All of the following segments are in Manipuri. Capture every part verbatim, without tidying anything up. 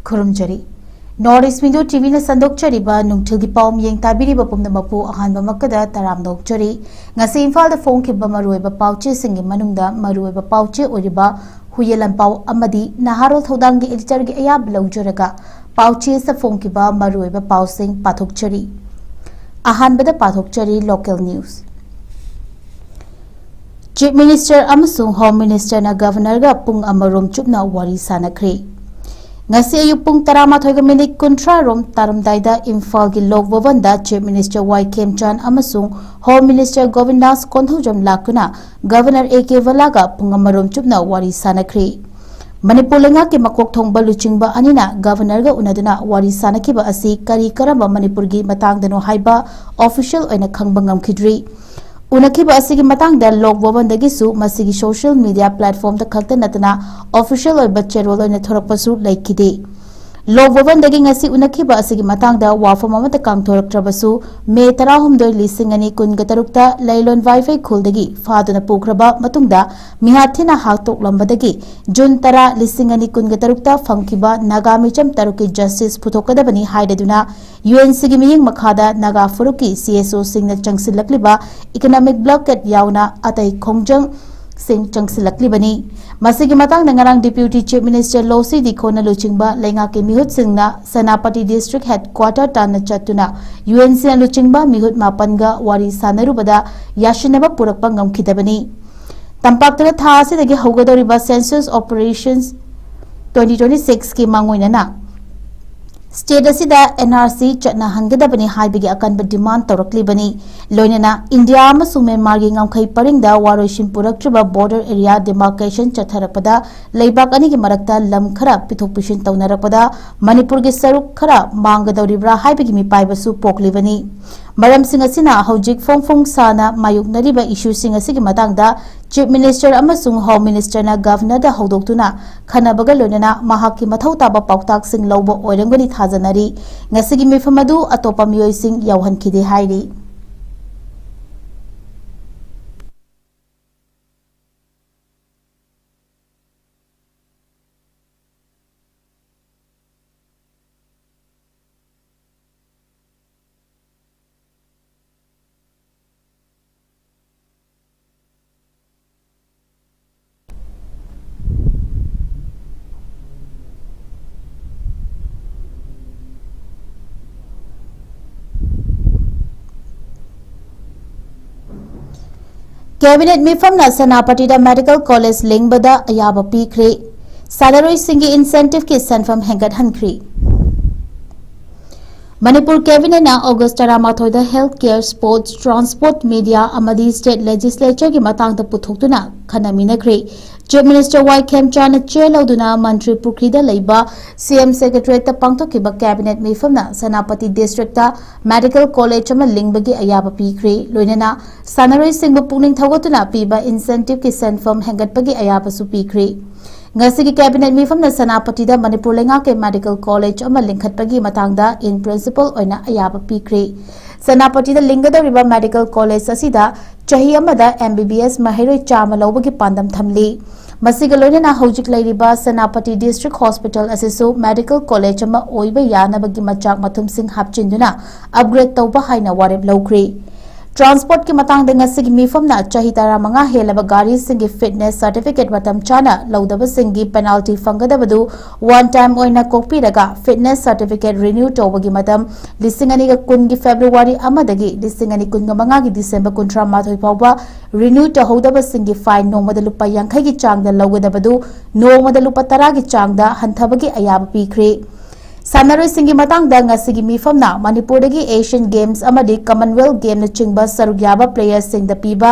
ꯈꯨꯔꯨꯝꯖꯔꯤ꯫ North East Window T Vꯅ ꯁꯟꯗꯣꯛꯆꯔꯤꯕ ꯅꯨꯡꯊꯤꯜꯒꯤ ꯄꯥꯎ ꯃꯤꯌꯦꯡ ꯇꯥꯕꯤꯔꯤꯕ ꯄꯨꯝꯅꯃꯛꯄꯨ ꯑꯍꯥꯟꯕꯃꯛꯇꯗ ꯇꯔꯥꯝꯅ ꯑꯣꯛꯆꯔꯤ꯫ ꯉꯁꯤ ꯏꯝꯐꯥꯜꯗ ꯐꯣꯡꯈꯤꯕ ꯃꯔꯨꯑꯣꯏꯕ ꯄꯥꯎꯆꯦꯁꯤꯡꯒꯤ ꯃꯅꯨꯡꯗ ꯃꯔꯨꯑꯣꯏꯕ ꯄꯥꯎꯆꯦ ꯑꯣꯏꯔꯤꯕ ꯍꯨꯏꯌꯦ ꯂꯥꯟꯄꯥꯎ ꯑꯃꯗꯤ ꯅꯍꯥꯔꯣꯜ ꯊꯧꯗꯥꯡꯒꯤ editorꯒꯤ ꯑꯌꯥꯕ ꯂꯧꯖꯔꯒ ꯄꯥꯎꯆꯦꯁꯤꯗ ꯐꯣꯡꯈꯤꯕ ꯃꯔꯨꯑꯣꯏꯕ ꯄꯥꯎꯁꯤꯡ ꯄꯥꯊꯣꯛꯆꯔꯤ꯫ ꯑꯍꯥꯟꯕꯗ ꯄꯥꯊꯣꯛꯆꯔꯤ local news꯫ Chief Minister ꯑꯃꯁꯨꯡ Home Ministerꯅ Governorꯒ ꯄꯨꯡ ꯑꯃꯔꯣꯝ ꯆꯨꯞꯅ ꯋꯥꯔꯤ ꯁꯥꯅꯈ꯭ꯔꯦ꯫ ꯉꯁꯤ ꯑꯌꯨꯛ ꯄꯨꯡ ꯇꯔꯥꯃꯥꯊꯣꯏꯒ ꯃꯤꯅꯤꯠ ꯀꯨꯟꯊ꯭ꯔꯥ ꯔꯣꯝ ꯇꯥꯔꯝꯗꯥꯏꯗ ꯏꯝꯐꯥꯜꯒꯤ ꯂꯣꯛ ꯚꯕꯟꯗ Chief Minister ꯋꯥꯏ ꯈꯦꯝꯆꯥꯟ ꯑꯃꯁꯨꯡ Home Minister ꯒꯣꯕꯤꯟꯗꯥꯁ ꯀꯣꯟꯊꯧꯖꯝ ꯂꯥꯛꯇꯨꯅ Governor A K ꯚꯜꯂꯥꯒ ꯄꯨꯡ ꯑꯃꯔꯣꯝ ꯆꯨꯞꯅ ꯋꯥꯔꯤ ꯁꯥꯅꯈ꯭ꯔꯦ꯫ ꯃꯅꯤꯄꯨꯔ ꯂꯩꯉꯥꯛꯀꯤ ꯃꯀꯣꯛ ꯊꯣꯡꯕ ꯂꯨꯆꯤꯡꯕ ꯑꯅꯤꯅ Governorꯒ ꯎꯅꯗꯨꯅ ꯋꯥꯔꯤ ꯁꯥꯅꯈꯤꯕ ꯑꯁꯤ ꯀꯔꯤ ꯀꯔꯝꯕ ꯃꯅꯤꯄꯨꯔꯒꯤ ꯃꯇꯥꯡꯗꯅꯣ ꯍꯥꯏꯕ official ꯑꯣꯏꯅ ꯈꯪꯕ ꯉꯝꯈꯤꯗ꯭ꯔꯤ꯫ ꯎꯅꯈꯤꯕ ꯑꯁꯤꯒꯤ ꯃꯇꯥꯡꯗ ꯂꯣꯛ ꯚꯕꯟꯗꯒꯤꯁꯨ ꯃꯁꯤꯒꯤ social media platformꯗ ꯈꯛꯇ ꯅꯠꯇꯅ official ꯑꯣꯏꯕ ꯆꯦꯔꯣꯜ ꯑꯣꯏꯅ ꯊꯣꯔꯛꯄꯁꯨ ꯂꯩꯈꯤꯗꯦ꯫ ꯂꯣꯛ ꯚꯕꯟꯗꯒꯤ ꯉꯁꯤ ꯎꯅꯈꯤꯕ ꯑꯁꯤꯒꯤ ꯃꯇꯥꯡꯗ ꯋꯥꯐꯝ ꯑꯃꯠꯇ ꯀꯥꯡꯊꯣꯔꯛꯇ꯭ꯔꯕꯁꯨ, ꯃꯦ ꯇꯔꯥꯍꯨꯝꯗꯣꯏ, ꯂꯤꯁꯤꯡ ꯑꯅꯤ ꯀꯨꯟꯒ ꯇꯔꯨꯛꯇ ꯂꯩꯂꯣꯟ ꯋꯥꯏꯐꯩ ꯈꯨꯜꯗꯒꯤ ꯐꯥꯗꯨꯅ ꯄꯨꯈ꯭ꯔꯕ ꯃꯇꯨꯡꯗ ꯃꯤꯍꯥꯠ ꯊꯤꯅ ꯍꯥꯠꯇꯣꯛꯂꯝꯕꯗꯒꯤ ꯖꯨꯟ ꯇꯔꯥ, ꯂꯤꯁꯤꯡ ꯑꯅꯤ ꯀꯨꯟꯒ ꯇꯔꯨꯛꯇ ꯐꯪꯈꯤꯕ ꯅꯥꯒꯥ ꯃꯤꯆꯝ ꯇꯔꯨꯛꯀꯤ justice ꯄꯨꯊꯣꯛꯀꯗꯕꯅꯤ ꯍꯥꯏꯔꯗꯨꯅ UNCꯒꯤ ꯃꯤꯠꯌꯦꯡ ꯃꯈꯥꯗ ꯅꯥꯒꯥ ꯐꯨꯔꯨꯞꯀꯤ CSOꯁꯤꯡꯅ ꯆꯪꯁꯤꯜꯂꯛꯂꯤꯕ economic blockade ꯌꯥꯎꯅ ꯑꯇꯩ ꯈꯣꯡꯖꯪꯁꯤꯡ ꯆꯪꯁꯤꯜꯂꯛꯂꯤꯕꯅꯤ꯫ ꯃꯁꯤꯒꯤ ꯃꯇꯥꯡꯗ ꯉꯔꯥꯡ Deputy Chief Minister ꯂꯣꯁꯤ ꯗꯤꯈꯣꯅ ꯂꯨꯆꯤꯡꯕ ꯂꯩꯉꯥꯛꯀꯤ ꯃꯤꯍꯨꯠꯁꯤꯡꯅ ꯁꯦꯅꯥꯄꯇꯤ district headquarter ꯇꯥꯟꯅ ꯆꯠꯇꯨꯅ UNCꯅ ꯂꯨꯆꯤꯡꯕ ꯃꯤꯍꯨꯠ ꯃꯥꯄꯟꯒ ꯋꯥꯔꯤ ꯁꯥꯅꯔꯨꯕꯗ ꯌꯥꯁꯤꯟꯅꯕ ꯄꯨꯔꯛꯄ ꯉꯝꯈꯤꯗꯕꯅꯤ꯫ ꯇꯝꯄꯥꯛꯇꯅ ꯊꯥ ꯑꯁꯤꯗꯒꯤ ꯍꯧꯒꯗꯧꯔꯤꯕ Census Operations twenty twenty sixꯀꯤ ꯃꯥꯡꯑꯣꯏꯅꯅ state ꯑꯁꯤꯗ NRC ꯆꯠꯅꯍꯟꯒꯗꯕꯅꯤ ꯍꯥꯏꯕꯒꯤ ꯑꯀꯟꯕ demand ꯇꯧꯔꯛꯂꯤꯕꯅꯤ꯫ ꯂꯣꯏꯅꯅ ꯏꯟꯗꯤꯌꯥ ꯑꯃꯁꯨꯡ ꯃ꯭ꯌꯥꯟꯃꯥꯔꯒꯤ ꯉꯝꯈꯩ ꯄꯔꯤꯡꯗ ꯋꯥꯔꯣꯏꯁꯤꯟ ꯄꯨꯔꯛꯇ꯭ꯔꯤꯕ border area demarcation ꯆꯠꯊꯔꯛꯄꯗ ꯂꯩꯕꯥꯛ ꯑꯅꯤꯒꯤ ꯃꯔꯛꯇ ꯂꯝ ꯈꯔ ꯄꯤꯊꯣꯛ ꯄꯤꯁꯤꯟ ꯇꯧꯅꯔꯛꯄꯗ ꯃꯅꯤꯄꯨꯔꯒꯤ ꯁꯔꯨꯛ ꯈꯔ ꯃꯥꯡꯒꯗꯧꯔꯤꯕ꯭ꯔꯥ ꯍꯥꯏꯕꯒꯤ ꯃꯤꯄꯥꯏꯕꯁꯨ ꯄꯣꯛꯂꯤꯕꯅꯤ꯫ ꯃꯔꯝꯁꯤꯡ ꯑꯁꯤꯅ ꯍꯧꯖꯤꯛ ꯐꯣꯡ ꯐꯣꯡ ꯁꯥꯅ ꯃꯥꯌꯣꯛꯅꯔꯤꯕ issueꯁꯤꯡ ꯑꯁꯤꯒꯤ ꯃꯇꯥꯡꯗ Chief Minister ꯑꯃꯁꯨꯡ Home Ministerꯅ Governorꯗ ꯍꯧꯗꯣꯛꯇꯨꯅ ꯈꯟꯅꯕꯒ ꯂꯣꯏꯅꯅ ꯃꯍꯥꯛꯀꯤ ꯃꯊꯧ ꯇꯥꯕ ꯄꯥꯎꯇꯥꯛꯁꯤꯡ ꯂꯧꯕ ꯑꯣꯏꯔꯝꯒꯅꯤ ꯊꯥꯖꯅꯔꯤ꯫ ꯉꯁꯤꯒꯤ ꯃꯤꯐꯝ ꯑꯗꯨ ꯑꯇꯣꯞꯄ ꯃꯤꯑꯣꯏꯁꯤꯡ ꯌꯥꯎꯍꯟꯈꯤꯗꯦ ꯍꯥꯏꯔꯤ꯫ ꯀꯦꯕꯤꯅꯦꯠ ꯃꯤꯐꯝꯅ ꯁꯦꯅꯥꯄꯇꯤꯗ ꯃꯦꯗꯤꯀꯦꯜ ꯀꯣꯂꯦꯖ ꯂꯤꯡꯕꯗ ꯑꯌꯥꯕ ꯄꯤꯈ꯭ꯔꯦ꯫ ꯁꯥꯟꯅꯔꯣꯏꯁꯤꯡꯒꯤ ꯏꯟꯁꯦꯟꯇꯤꯚꯀꯤ ꯁꯦꯟꯐꯝ ꯍꯦꯟꯒꯠꯍꯟꯈ꯭ꯔꯦ꯫ ꯃꯅꯤꯄꯨꯔ ꯀꯦꯕꯤꯅꯦꯠꯅ ꯑꯣꯒꯁ ꯇꯔꯥꯃꯥꯊꯣꯏꯗ health care, sports, transport, media ꯑꯃꯗꯤ ꯁ꯭ꯇꯦꯠ ꯂꯦꯖꯤꯁꯂꯦꯆꯔꯒꯤ ꯃꯇꯥꯡꯗ ꯄꯨꯊꯣꯛꯇꯨꯅ ꯈꯟꯅꯃꯤꯟꯅꯈ꯭ꯔꯦ꯫ ꯆꯤꯐ ꯃꯤꯅꯤꯁꯇꯔ ꯋꯥꯏ ꯈꯦꯝꯆꯥꯟꯅ ꯆꯦꯌꯔ ꯂꯧꯗꯨꯅ ꯃꯟꯇ꯭ꯔꯤ ꯄꯨꯈ꯭ꯔꯤꯗ ꯂꯩꯕ ꯁꯤ ꯑꯦꯝ ꯁꯦꯀ꯭ꯔꯦꯇꯔꯤꯌꯦꯠꯇ ꯄꯥꯡꯊꯣꯛꯈꯤꯕ ꯀꯦꯕꯤꯅꯦꯠ ꯃꯤꯐꯝꯅ ꯁꯦꯅꯥꯄꯇꯤ ꯗꯤꯁꯇ꯭ꯔꯤꯛꯇ ꯃꯦꯗꯤꯀꯦꯜ ꯀꯣꯂꯦꯖ ꯑꯃ ꯂꯤꯡꯕꯒꯤ ꯑꯌꯥꯕ ꯄꯤꯈ꯭ꯔꯦ꯫ ꯂꯣꯏꯅꯅ ꯁꯥꯟꯅꯔꯣꯏꯁꯤꯡꯕꯨ ꯄꯨꯛꯅꯤꯡ ꯊꯧꯒꯠꯇꯨꯅ ꯄꯤꯕ ꯏꯟꯁꯦꯟꯇꯤꯚꯀꯤ ꯁꯦꯟꯐꯝ ꯍꯦꯟꯒꯠꯄꯒꯤ ꯑꯌꯥꯕꯁꯨ ꯄꯤꯈ꯭ꯔꯦ꯫ ꯉꯁꯤꯒꯤ ꯀꯦꯕꯤꯅꯦꯠ ꯃꯤꯐꯝꯅ ꯁꯦꯅꯥꯄꯇꯤꯗ ꯃꯅꯤꯄꯨꯔ ꯂꯩꯉꯥꯛꯀꯤ ꯃꯦꯗꯤꯀꯦꯜ ꯀꯣꯂꯦꯖ ꯑꯃ ꯂꯤꯡꯈꯠꯄꯒꯤ ꯃꯇꯥꯡꯗ in principle ꯑꯣꯏꯅ ꯑꯌꯥꯕ ꯄꯤꯈ꯭ꯔꯦ꯫ ꯁꯦꯅꯥꯄꯇꯤꯗ ꯂꯤꯡꯒꯗꯧꯔꯤꯕ ꯃꯦꯗꯤꯀꯦꯜ ꯀꯣꯂꯦꯖ ꯑꯁꯤꯗ ꯆꯍꯤ ꯑꯃꯗ ꯑꯦꯝ ꯕꯤ ꯕꯤ ꯑꯦꯁ ꯃꯍꯩꯔꯣꯏ ꯆꯥꯝꯃ ꯂꯧꯕꯒꯤ ꯄꯥꯟꯗꯝ ꯊꯝꯂꯤ꯫ ꯃꯁꯤꯒ ꯂꯣꯏꯅꯅ ꯍꯧꯖꯤꯛ ꯂꯩꯔꯤꯕ ꯁꯦꯅꯥꯄꯇꯤ ꯗꯤꯁꯇ꯭ꯔꯤꯛ ꯍꯣꯁꯄꯤꯇꯥꯜ ꯑꯁꯤꯁꯨ ꯃꯦꯗꯤꯀꯦꯜ ꯀꯣꯂꯦꯖ ꯑꯃ ꯑꯣꯏꯕ ꯌꯥꯅꯕꯒꯤ ꯃꯆꯥꯛ ꯃꯊꯨꯝꯁꯤꯡ ꯍꯥꯞꯆꯤꯟꯗꯨꯅ ꯑꯞꯒ꯭ꯔꯦꯗ ꯇꯧꯕ ꯍꯥꯏꯅ ꯋꯥꯔꯦꯞ ꯂꯧꯈ꯭ꯔꯦ꯫ ꯇ꯭ꯔꯥꯟꯁꯄꯣꯔꯠꯀꯤ ꯃꯇꯥꯡꯗ ꯉꯁꯤꯒꯤ ꯃꯤꯐꯝꯅ ꯆꯍꯤ ꯇꯔꯥꯃꯉꯥ ꯍꯦꯜꯂꯕ ꯒꯥꯔꯤꯁꯤꯡꯒꯤ ꯐꯤꯠꯅꯦꯁ ꯁꯔꯇꯤꯐꯤꯀꯦꯠ ꯃꯇꯝ ꯆꯥꯅ ꯂꯧꯗꯕꯁꯤꯡꯒꯤ ꯄꯦꯅꯥꯜꯇꯤ ꯐꯪꯒꯗꯕꯗꯨ ꯋꯥꯟ ꯇꯥꯏꯝ ꯑꯣꯏꯅ ꯀꯣꯛꯄꯤꯔꯒ ꯐꯤꯠꯅꯦꯁ ꯁꯔꯇꯤꯐꯤꯀꯦꯠ ꯔꯤꯅ꯭ꯌꯨ ꯇꯧꯕꯒꯤ ꯃꯇꯝ ꯂꯤꯁꯤꯡ ꯑꯅꯤꯒ ꯀꯨꯟꯒꯤ ꯐꯦꯕ꯭ꯔꯨꯋꯥꯔꯤ ꯑꯃꯗꯒꯤ ꯂꯤꯁꯤꯡ ꯑꯅꯤ ꯀꯨꯟꯒ ꯃꯉꯥꯒꯤ ꯗꯤꯁꯦꯝꯕꯔ ꯀꯨꯟꯊ꯭ꯔꯥ ꯃꯥꯊꯣꯏ ꯐꯥꯎꯕ ꯔꯤꯅ꯭ꯌꯨ ꯇꯧꯍꯧꯗꯕꯁꯤꯡꯒꯤ ꯐꯥꯏꯟ ꯅꯣꯡꯃꯗ ꯂꯨꯄꯥ ꯌꯥꯡꯈꯩꯒꯤ ꯆꯥꯡꯗ ꯂꯧꯒꯗꯕꯗꯨ ꯅꯣꯡꯃꯗ ꯂꯨꯄꯥ ꯇꯔꯥꯒꯤ ꯆꯥꯡꯗ ꯍꯟꯊꯕꯒꯤ ꯑꯌꯥꯕ ꯄꯤꯈ꯭ꯔꯦ꯫ ꯁꯥꯟꯅꯔꯣꯏꯁꯤꯡꯒꯤ ꯃꯇꯥꯡꯗ ꯉꯁꯤꯒꯤ ꯃꯤꯐꯝꯅ ꯃꯅꯤꯄꯨꯔꯗꯒꯤ ꯑꯦꯁꯤꯌꯟ ꯒꯦꯝꯁ ꯑꯃꯗꯤ ꯀꯃꯟꯋꯦꯜꯊ ꯒꯦꯝꯅꯆꯤꯡꯕ ꯁꯔꯨꯛ ꯌꯥꯕ ꯄ꯭ꯂꯦꯌꯔꯁꯤꯡꯗ ꯄꯤꯕ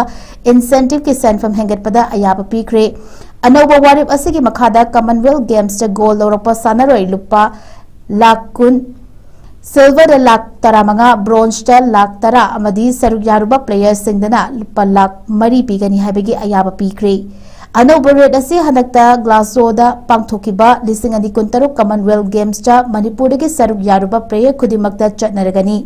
ꯏꯟꯁꯦꯟꯇꯤꯚꯀꯤ ꯁꯦꯟꯐꯝ ꯍꯦꯟꯒꯠꯄꯗ ꯑꯌꯥꯕ ꯄꯤꯈ꯭ꯔꯦ꯫ ꯑꯅꯧꯕ ꯋꯥꯔꯦꯞ ꯑꯁꯤꯒꯤ ꯃꯈꯥꯗ ꯀꯃꯟꯋꯦꯜꯊ ꯒꯦꯝꯁꯇ ꯒꯣꯜ ꯂꯧꯔꯛꯄ ꯁꯥꯟꯅꯔꯣꯏ ꯂꯨꯄꯥ ꯂꯥꯈ ꯀꯨꯟ, ꯁꯤꯜꯚꯔꯗ ꯂꯥꯈ ꯇꯔꯥꯃꯉꯥ, ꯕ꯭ꯔꯣꯟꯖꯇ ꯂꯥꯈ ꯇꯔꯥ ꯑꯃꯗꯤ ꯁꯔꯨꯛ ꯌꯥꯔꯨꯕ ꯄ꯭ꯂꯦꯌꯔꯁꯤꯡꯗꯅ ꯂꯨꯄꯥ ꯂꯥꯈ ꯃꯔꯤ ꯄꯤꯒꯅꯤ ꯍꯥꯏꯕꯒꯤ ꯑꯌꯥꯕ ꯄꯤꯈ꯭ꯔꯦ꯫ ꯑꯅꯧꯕ ꯔꯦꯠ ꯑꯁꯤ ꯍꯟꯗꯛꯇ ꯒ꯭ꯂꯥꯁꯒꯣꯗ ꯄꯥꯡꯊꯣꯛꯈꯤꯕ ꯂꯤꯁꯤꯡ ꯑꯅꯤ ꯀꯨꯟꯇꯔꯨꯛ ꯀꯃꯟꯋꯦꯜꯊ ꯒꯦꯝꯁꯇ ꯃꯅꯤꯄꯨꯔꯗꯒꯤ ꯁꯔꯨꯛ ꯌꯥꯔꯨꯕ ꯄ꯭ꯂꯦꯌꯔ ꯈꯨꯗꯤꯡꯃꯛꯇ ꯆꯠꯅꯔꯒꯅꯤ꯫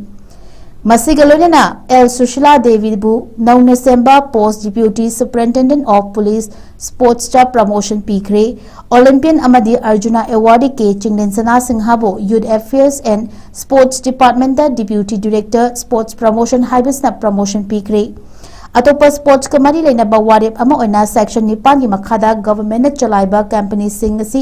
ꯃꯁꯤꯒ ꯂꯣꯏꯅꯅ ꯑꯦꯜ ꯁꯨꯁꯤꯂꯥ ꯗꯦꯕꯤꯕꯨ ꯅꯧꯅ ꯁꯦꯝꯕ post deputy superintendent of police ꯁ꯭ꯄꯣꯔꯠꯁꯇ ꯄ꯭ꯔꯃꯣꯁꯟ ꯄꯤꯈ꯭ꯔꯦ꯫ ꯑꯣꯂꯤꯝꯄꯤꯌꯟ ꯑꯃꯗꯤ ꯑꯔꯖꯨꯅꯥ ꯑꯦꯋꯥꯔꯗꯤ ꯀꯦ ꯆꯤꯡꯂꯦꯟꯁꯅꯥ ꯁꯤꯡꯍꯕꯨ ꯌꯨꯊ ꯑꯦꯐꯤꯌꯔꯁ ꯑꯦꯟ ꯁ꯭ꯄꯣꯔꯠꯁ ꯗꯤꯄꯥꯔꯠꯃꯦꯟꯠꯇ ꯗꯤꯄ꯭ꯌꯨꯇꯤ ꯗꯤꯔꯦꯛꯇꯔ ꯁ꯭ꯄꯣꯔꯠꯁ ꯄ꯭ꯔꯃꯣꯁꯟ ꯍꯥꯏꯕꯁꯤꯅ ꯄ꯭ꯔꯃꯣꯁꯟ ꯄꯤꯈ꯭ꯔꯦ꯫ ꯑꯇꯣꯞꯄ ꯁ꯭ꯄꯣꯔꯠꯁꯀ ꯃꯔꯤ ꯂꯩꯅꯕ ꯋꯥꯔꯦꯞ ꯑꯃ ꯑꯣꯏꯅ ꯁꯦꯛꯁꯟ ꯅꯤꯄꯥꯟꯒꯤ ꯃꯈꯥꯗ ꯒꯚꯔꯟꯃꯦꯟꯠꯅ ꯆꯂꯥꯏꯕ ꯀꯝꯄꯅꯤꯁꯤꯡ ꯑꯁꯤ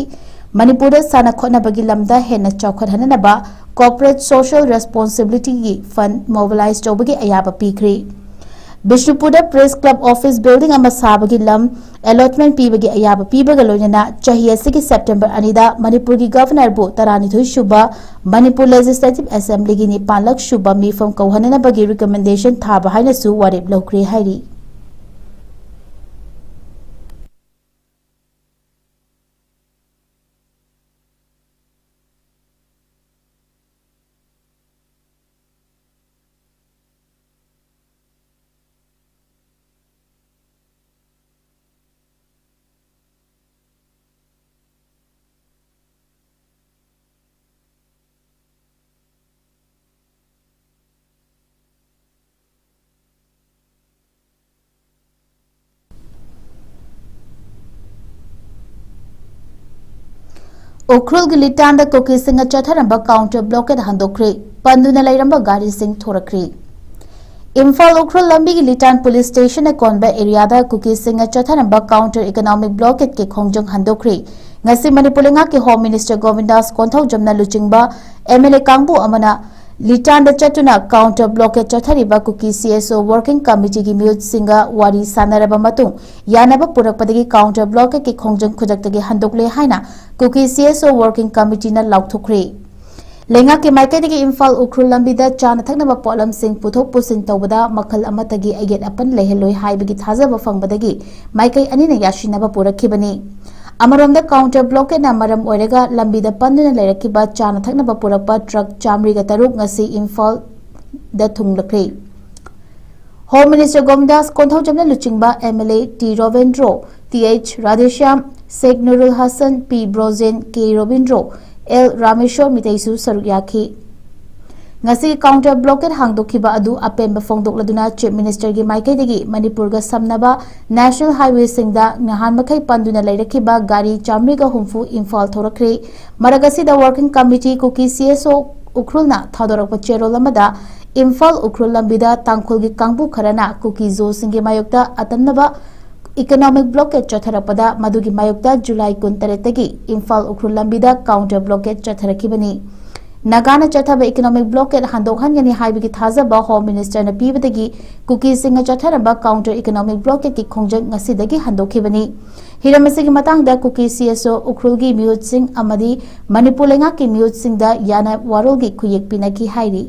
ꯃꯅꯤꯄꯨꯔꯗ ꯁꯥꯟꯅ ꯈꯣꯠꯅꯕꯒꯤ ꯂꯝꯗ ꯍꯦꯟꯅ ꯆꯥꯎꯈꯠꯍꯟꯅꯅꯕ ꯀꯣꯔꯄꯣꯔꯦꯠ ꯁꯣꯁꯤꯌꯦꯜ ꯔꯦꯁꯄꯣꯟꯁꯤꯕꯤꯂꯤꯇꯤꯒꯤ ꯐꯟꯗ ꯃꯣꯕꯤꯂꯥꯏꯖ ꯇꯧꯕꯒꯤ ꯑꯌꯥꯕ ꯄꯤꯈ꯭ꯔꯦ꯫ ꯕꯤꯁꯅꯨꯄꯨꯔꯗ Press Club office building ꯑꯃ ꯁꯥꯕꯒꯤ ꯂꯝ allotment ꯄꯤꯕꯒꯤ ꯑꯌꯥꯕ ꯄꯤꯕꯒ ꯂꯣꯏꯅꯅ ꯆꯍꯤ ꯑꯁꯤꯒꯤ September ꯑꯅꯤꯗ ꯃꯅꯤꯄꯨꯔꯒꯤ Governorꯕꯨ ꯇꯔꯥꯅꯤꯊꯣꯏ ꯁꯨꯕ ꯃꯅꯤꯄꯨꯔ Legislative Assemblyꯒꯤ ꯅꯤꯄꯥꯟꯂꯛ ꯁꯨꯕ ꯃꯤꯐꯝ ꯀꯧꯍꯟꯅꯅꯕꯒꯤ recommendation ꯊꯥꯕ ꯍꯥꯏꯅꯁꯨ ꯋꯥꯔꯦꯞ ꯂꯧꯈ꯭ꯔꯦ ꯍꯥꯏꯔꯤ꯫ ꯎꯈ꯭ꯔꯨꯜꯒꯤ ꯂꯤꯇꯥꯟꯗ ꯀꯨꯀꯤꯁꯤꯡꯅ ꯆꯠꯊꯔꯝꯕ counter blockade ꯍꯟꯗꯣꯛꯈ꯭ꯔꯦ꯫ ꯄꯟꯗꯨꯅ ꯂꯩꯔꯝꯕ ꯒꯥꯔꯤꯁꯤꯡ ꯊꯣꯔꯛꯈ꯭ꯔꯦ꯫ ꯏꯝꯐꯥꯜ ꯎꯈ꯭ꯔꯨꯜ ꯂꯝꯕꯤꯒꯤ ꯂꯤꯇꯥꯟ police stationꯅ ꯀꯣꯟꯕ areaꯗ ꯀꯨꯀꯤꯁꯤꯡꯅ ꯆꯠꯊꯔꯝꯕ counter economic blockadeꯀꯤ ꯈꯣꯡꯖꯪ ꯍꯟꯗꯣꯛꯈ꯭ꯔꯦ꯫ ꯉꯁꯤ ꯃꯅꯤꯄꯨꯔ ꯂꯩꯉꯥꯛꯀꯤ Home Minister ꯒꯣꯕꯤꯟꯗꯥꯁ ꯀꯣꯟꯊꯧꯖꯝꯅ ꯂꯨꯆꯤꯡꯕ MLA ꯀꯥꯡꯕꯨ ꯑꯃꯅ ꯂꯤꯇꯥꯟꯗ ꯆꯠꯇꯨꯅ counter blockade ꯆꯠꯊꯔꯤꯕ ꯀꯨꯀꯤ CSO working committeeꯒꯤ ꯃꯤꯍꯨꯠꯁꯤꯡꯒ ꯋꯥꯔꯤ ꯁꯥꯟꯅꯔꯕ ꯃꯇꯨꯡ ꯌꯥꯅꯕ ꯄꯨꯔꯛꯄꯗꯒꯤ counter blockadeꯀꯤ ꯈꯣꯡꯖꯪ ꯈꯨꯗꯛꯇꯒꯤ ꯍꯟꯗꯣꯛꯂꯦ ꯍꯥꯏꯅ ꯀꯨꯀꯤ CSO working committeeꯅ ꯂꯥꯎꯊꯣꯛꯈ꯭ꯔꯦ꯫ ꯂꯩꯉꯥꯛꯀꯤ ꯃꯥꯏꯀꯩꯗꯒꯤ ꯏꯝꯐꯥꯜ ꯎꯈ꯭ꯔꯨꯜ ꯂꯝꯕꯤꯗ ꯆꯥꯅ ꯊꯛꯅꯕ ꯄꯣꯠꯂꯝꯁꯤꯡ ꯄꯨꯊꯣꯛ ꯄꯨꯁꯤꯟ ꯇꯧꯕꯗ ꯃꯈꯜ ꯑꯃꯠꯇꯒꯤ ꯑꯌꯦꯠ ꯑꯄꯟ ꯂꯩꯍꯜꯂꯣꯏ ꯍꯥꯏꯕꯒꯤ ꯊꯥꯖꯕ ꯐꯪꯕꯗꯒꯤ ꯃꯥꯏꯀꯩ ꯑꯅꯤꯅ ꯌꯥꯁꯤꯟꯅꯕ ꯄꯨꯔꯛꯈꯤꯕꯅꯤ꯫ ꯑꯃꯔꯣꯝꯗ counter blockadeꯅ ꯃꯔꯝ ꯑꯣꯏꯔꯒ ꯂꯝꯕꯤꯗ ꯄꯟꯗꯨꯅ ꯂꯩꯔꯛꯈꯤꯕ ꯆꯥꯅ ꯊꯛꯅꯕ ꯄꯨꯔꯛꯄ truck ꯆꯥꯃꯔꯤꯒ ꯇꯔꯨꯛ ꯉꯁꯤ ꯏꯝꯐꯥꯜꯗ ꯊꯨꯡꯂꯈ꯭ꯔꯦ꯫ Home Minister ꯒꯣꯕꯤꯟꯗꯥꯁ ꯀꯣꯟꯊꯧꯖꯝꯅ ꯂꯨꯆꯤꯡꯕ MLA T Robindro, T H Radheshyam, Sheikh Nurul Hasan, P Brojen, K Robindro, L Rameshwar ꯃꯤꯇꯩꯁꯨ ꯁꯔꯨꯛ ꯌꯥꯈꯤ꯫ ꯉꯁꯤꯒꯤ counter blockade ꯍꯥꯡꯗꯣꯛꯈꯤꯕ ꯑꯗꯨ ꯑꯄꯦꯟꯕ ꯐꯣꯡꯗꯣꯛꯂꯗꯨꯅ Chief Ministerꯒꯤ ꯃꯥꯏꯀꯩꯗꯒꯤ ꯃꯅꯤꯄꯨꯔꯒ ꯁꯝꯅꯕ National Highwayꯁꯤꯡꯗ ꯅꯍꯥꯟ ꯃꯈꯩ ꯄꯟꯗꯨꯅ ꯂꯩꯔꯛꯈꯤꯕ ꯒꯥꯔꯤ ꯆꯥꯃꯔꯤꯒ ꯍꯨꯝꯐꯨ ꯏꯝꯐꯥꯜ ꯊꯣꯔꯛꯈ꯭ꯔꯦ꯫ ꯃꯔꯛ ꯑꯁꯤꯗ Working Committee ꯀꯨꯀꯤ CSO ꯎꯈ꯭ꯔꯨꯜꯅ ꯊꯥꯗꯣꯔꯛꯄ ꯆꯦꯔꯣꯜ ꯑꯃꯗ ꯏꯝꯐꯥꯜ ꯎꯈ꯭ꯔꯨꯜ ꯂꯝꯕꯤꯗ ꯇꯥꯡꯈꯨꯜꯒꯤ ꯀꯥꯡꯕꯨ ꯈꯔꯅ ꯀꯨꯀꯤ ꯖꯣꯁꯤꯡꯒꯤ ꯃꯥꯌꯣꯛꯇ ꯑꯇꯝꯅꯕ economic blockade ꯆꯠꯊꯔꯛꯄꯗ ꯃꯗꯨꯒꯤ ꯃꯥꯌꯣꯛꯇ ꯖꯨꯂꯥꯏ ꯀꯨꯟꯇꯔꯦꯠꯇꯒꯤ ꯏꯝꯐꯥꯜ ꯎꯈ꯭ꯔꯨꯜ ꯂꯝꯕꯤꯗ counter blockade ꯆꯠꯊꯔꯛꯈꯤꯕꯅꯤ꯫ ꯅꯥꯒꯥꯅ ꯆꯠꯊꯕ economic blockade ꯍꯟꯗꯣꯛꯍꯟꯒꯅꯤ ꯍꯥꯏꯕꯒꯤ ꯊꯥꯖꯕ Home Ministerꯅ ꯄꯤꯕꯗꯒꯤ ꯀꯨꯀꯤꯁꯤꯡꯅ ꯆꯠꯊꯔꯝꯕ counter economic blockadeꯀꯤ ꯈꯣꯡꯖꯪ ꯉꯁꯤꯗꯒꯤ ꯍꯟꯗꯣꯛꯈꯤꯕꯅꯤ꯫ ꯍꯤꯔꯝ ꯑꯁꯤꯒꯤ ꯃꯇꯥꯡꯗ ꯀꯨꯀꯤ CSO ꯎꯈ꯭ꯔꯨꯜꯒꯤ ꯃꯤꯍꯨꯠꯁꯤꯡ ꯑꯃꯗꯤ ꯃꯅꯤꯄꯨꯔ ꯂꯩꯉꯥꯛꯀꯤ ꯃꯤꯍꯨꯠꯁꯤꯡꯗ ꯌꯥꯅ ꯋꯥꯔꯣꯜꯒꯤ ꯈꯨꯌꯦꯛ ꯄꯤꯅꯈꯤ ꯍꯥꯏꯔꯤ꯫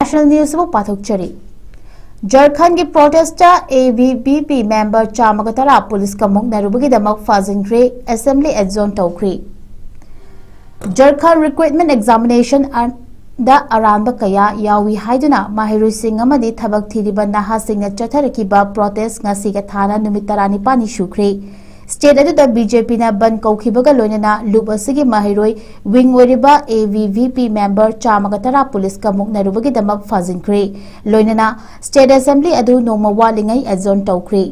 National News ꯕꯨ ꯄꯥꯊꯣꯛꯆꯔꯤ꯫ ꯖꯔꯈꯟꯒꯤ protester ABVP member ꯆꯥꯝꯃꯒ ꯇꯔꯥ ꯄꯨꯂꯤꯁꯀ ꯃꯨꯛꯅꯔꯨꯕꯒꯤꯗꯃꯛ ꯐꯥꯖꯤꯟꯈ꯭ꯔꯦ, assembly adjourn ꯇꯧꯈ꯭ꯔꯦ꯫ ꯖꯔꯈꯟ recruitment examination ꯗ ꯑꯔꯥꯟꯕ ꯀꯌꯥ ꯌꯥꯎꯏ ꯍꯥꯏꯗꯨꯅ ꯃꯍꯩꯔꯣꯏꯁꯤꯡ ꯑꯃꯗꯤ ꯊꯕꯛ ꯊꯤꯔꯤꯕ ꯅꯍꯥꯁꯤꯡꯅ ꯆꯠꯊꯔꯛꯈꯤꯕ protest ꯉꯁꯤꯒ ꯊꯥꯅ ꯅꯨꯃꯤꯠ ꯇꯔꯥꯅꯤꯄꯥꯟꯅꯤ ꯁꯨꯈ꯭ꯔꯦ꯫ State ꯑꯗꯨꯗ BJPꯅ ꯕꯟ ꯀꯧꯈꯤꯕꯒ ꯂꯣꯏꯅꯅ ꯂꯨꯞ ꯑꯁꯤꯒꯤ ꯃꯍꯩꯔꯣꯏ wing ꯑꯣꯏꯔꯤꯕ ABVP member ꯆꯥꯝꯃꯒ ꯇꯔꯥ ꯄꯨꯂꯤꯁꯀ ꯃꯨꯛꯅꯔꯨꯕꯒꯤꯗꯃꯛ ꯐꯥꯖꯤꯟꯈ꯭ꯔꯦ꯫ ꯂꯣꯏꯅꯅ state assembly ꯑꯗꯨ ꯅꯣꯡꯃ ꯋꯥꯠꯂꯤꯉꯩ adjourn ꯇꯧꯈ꯭ꯔꯦ꯫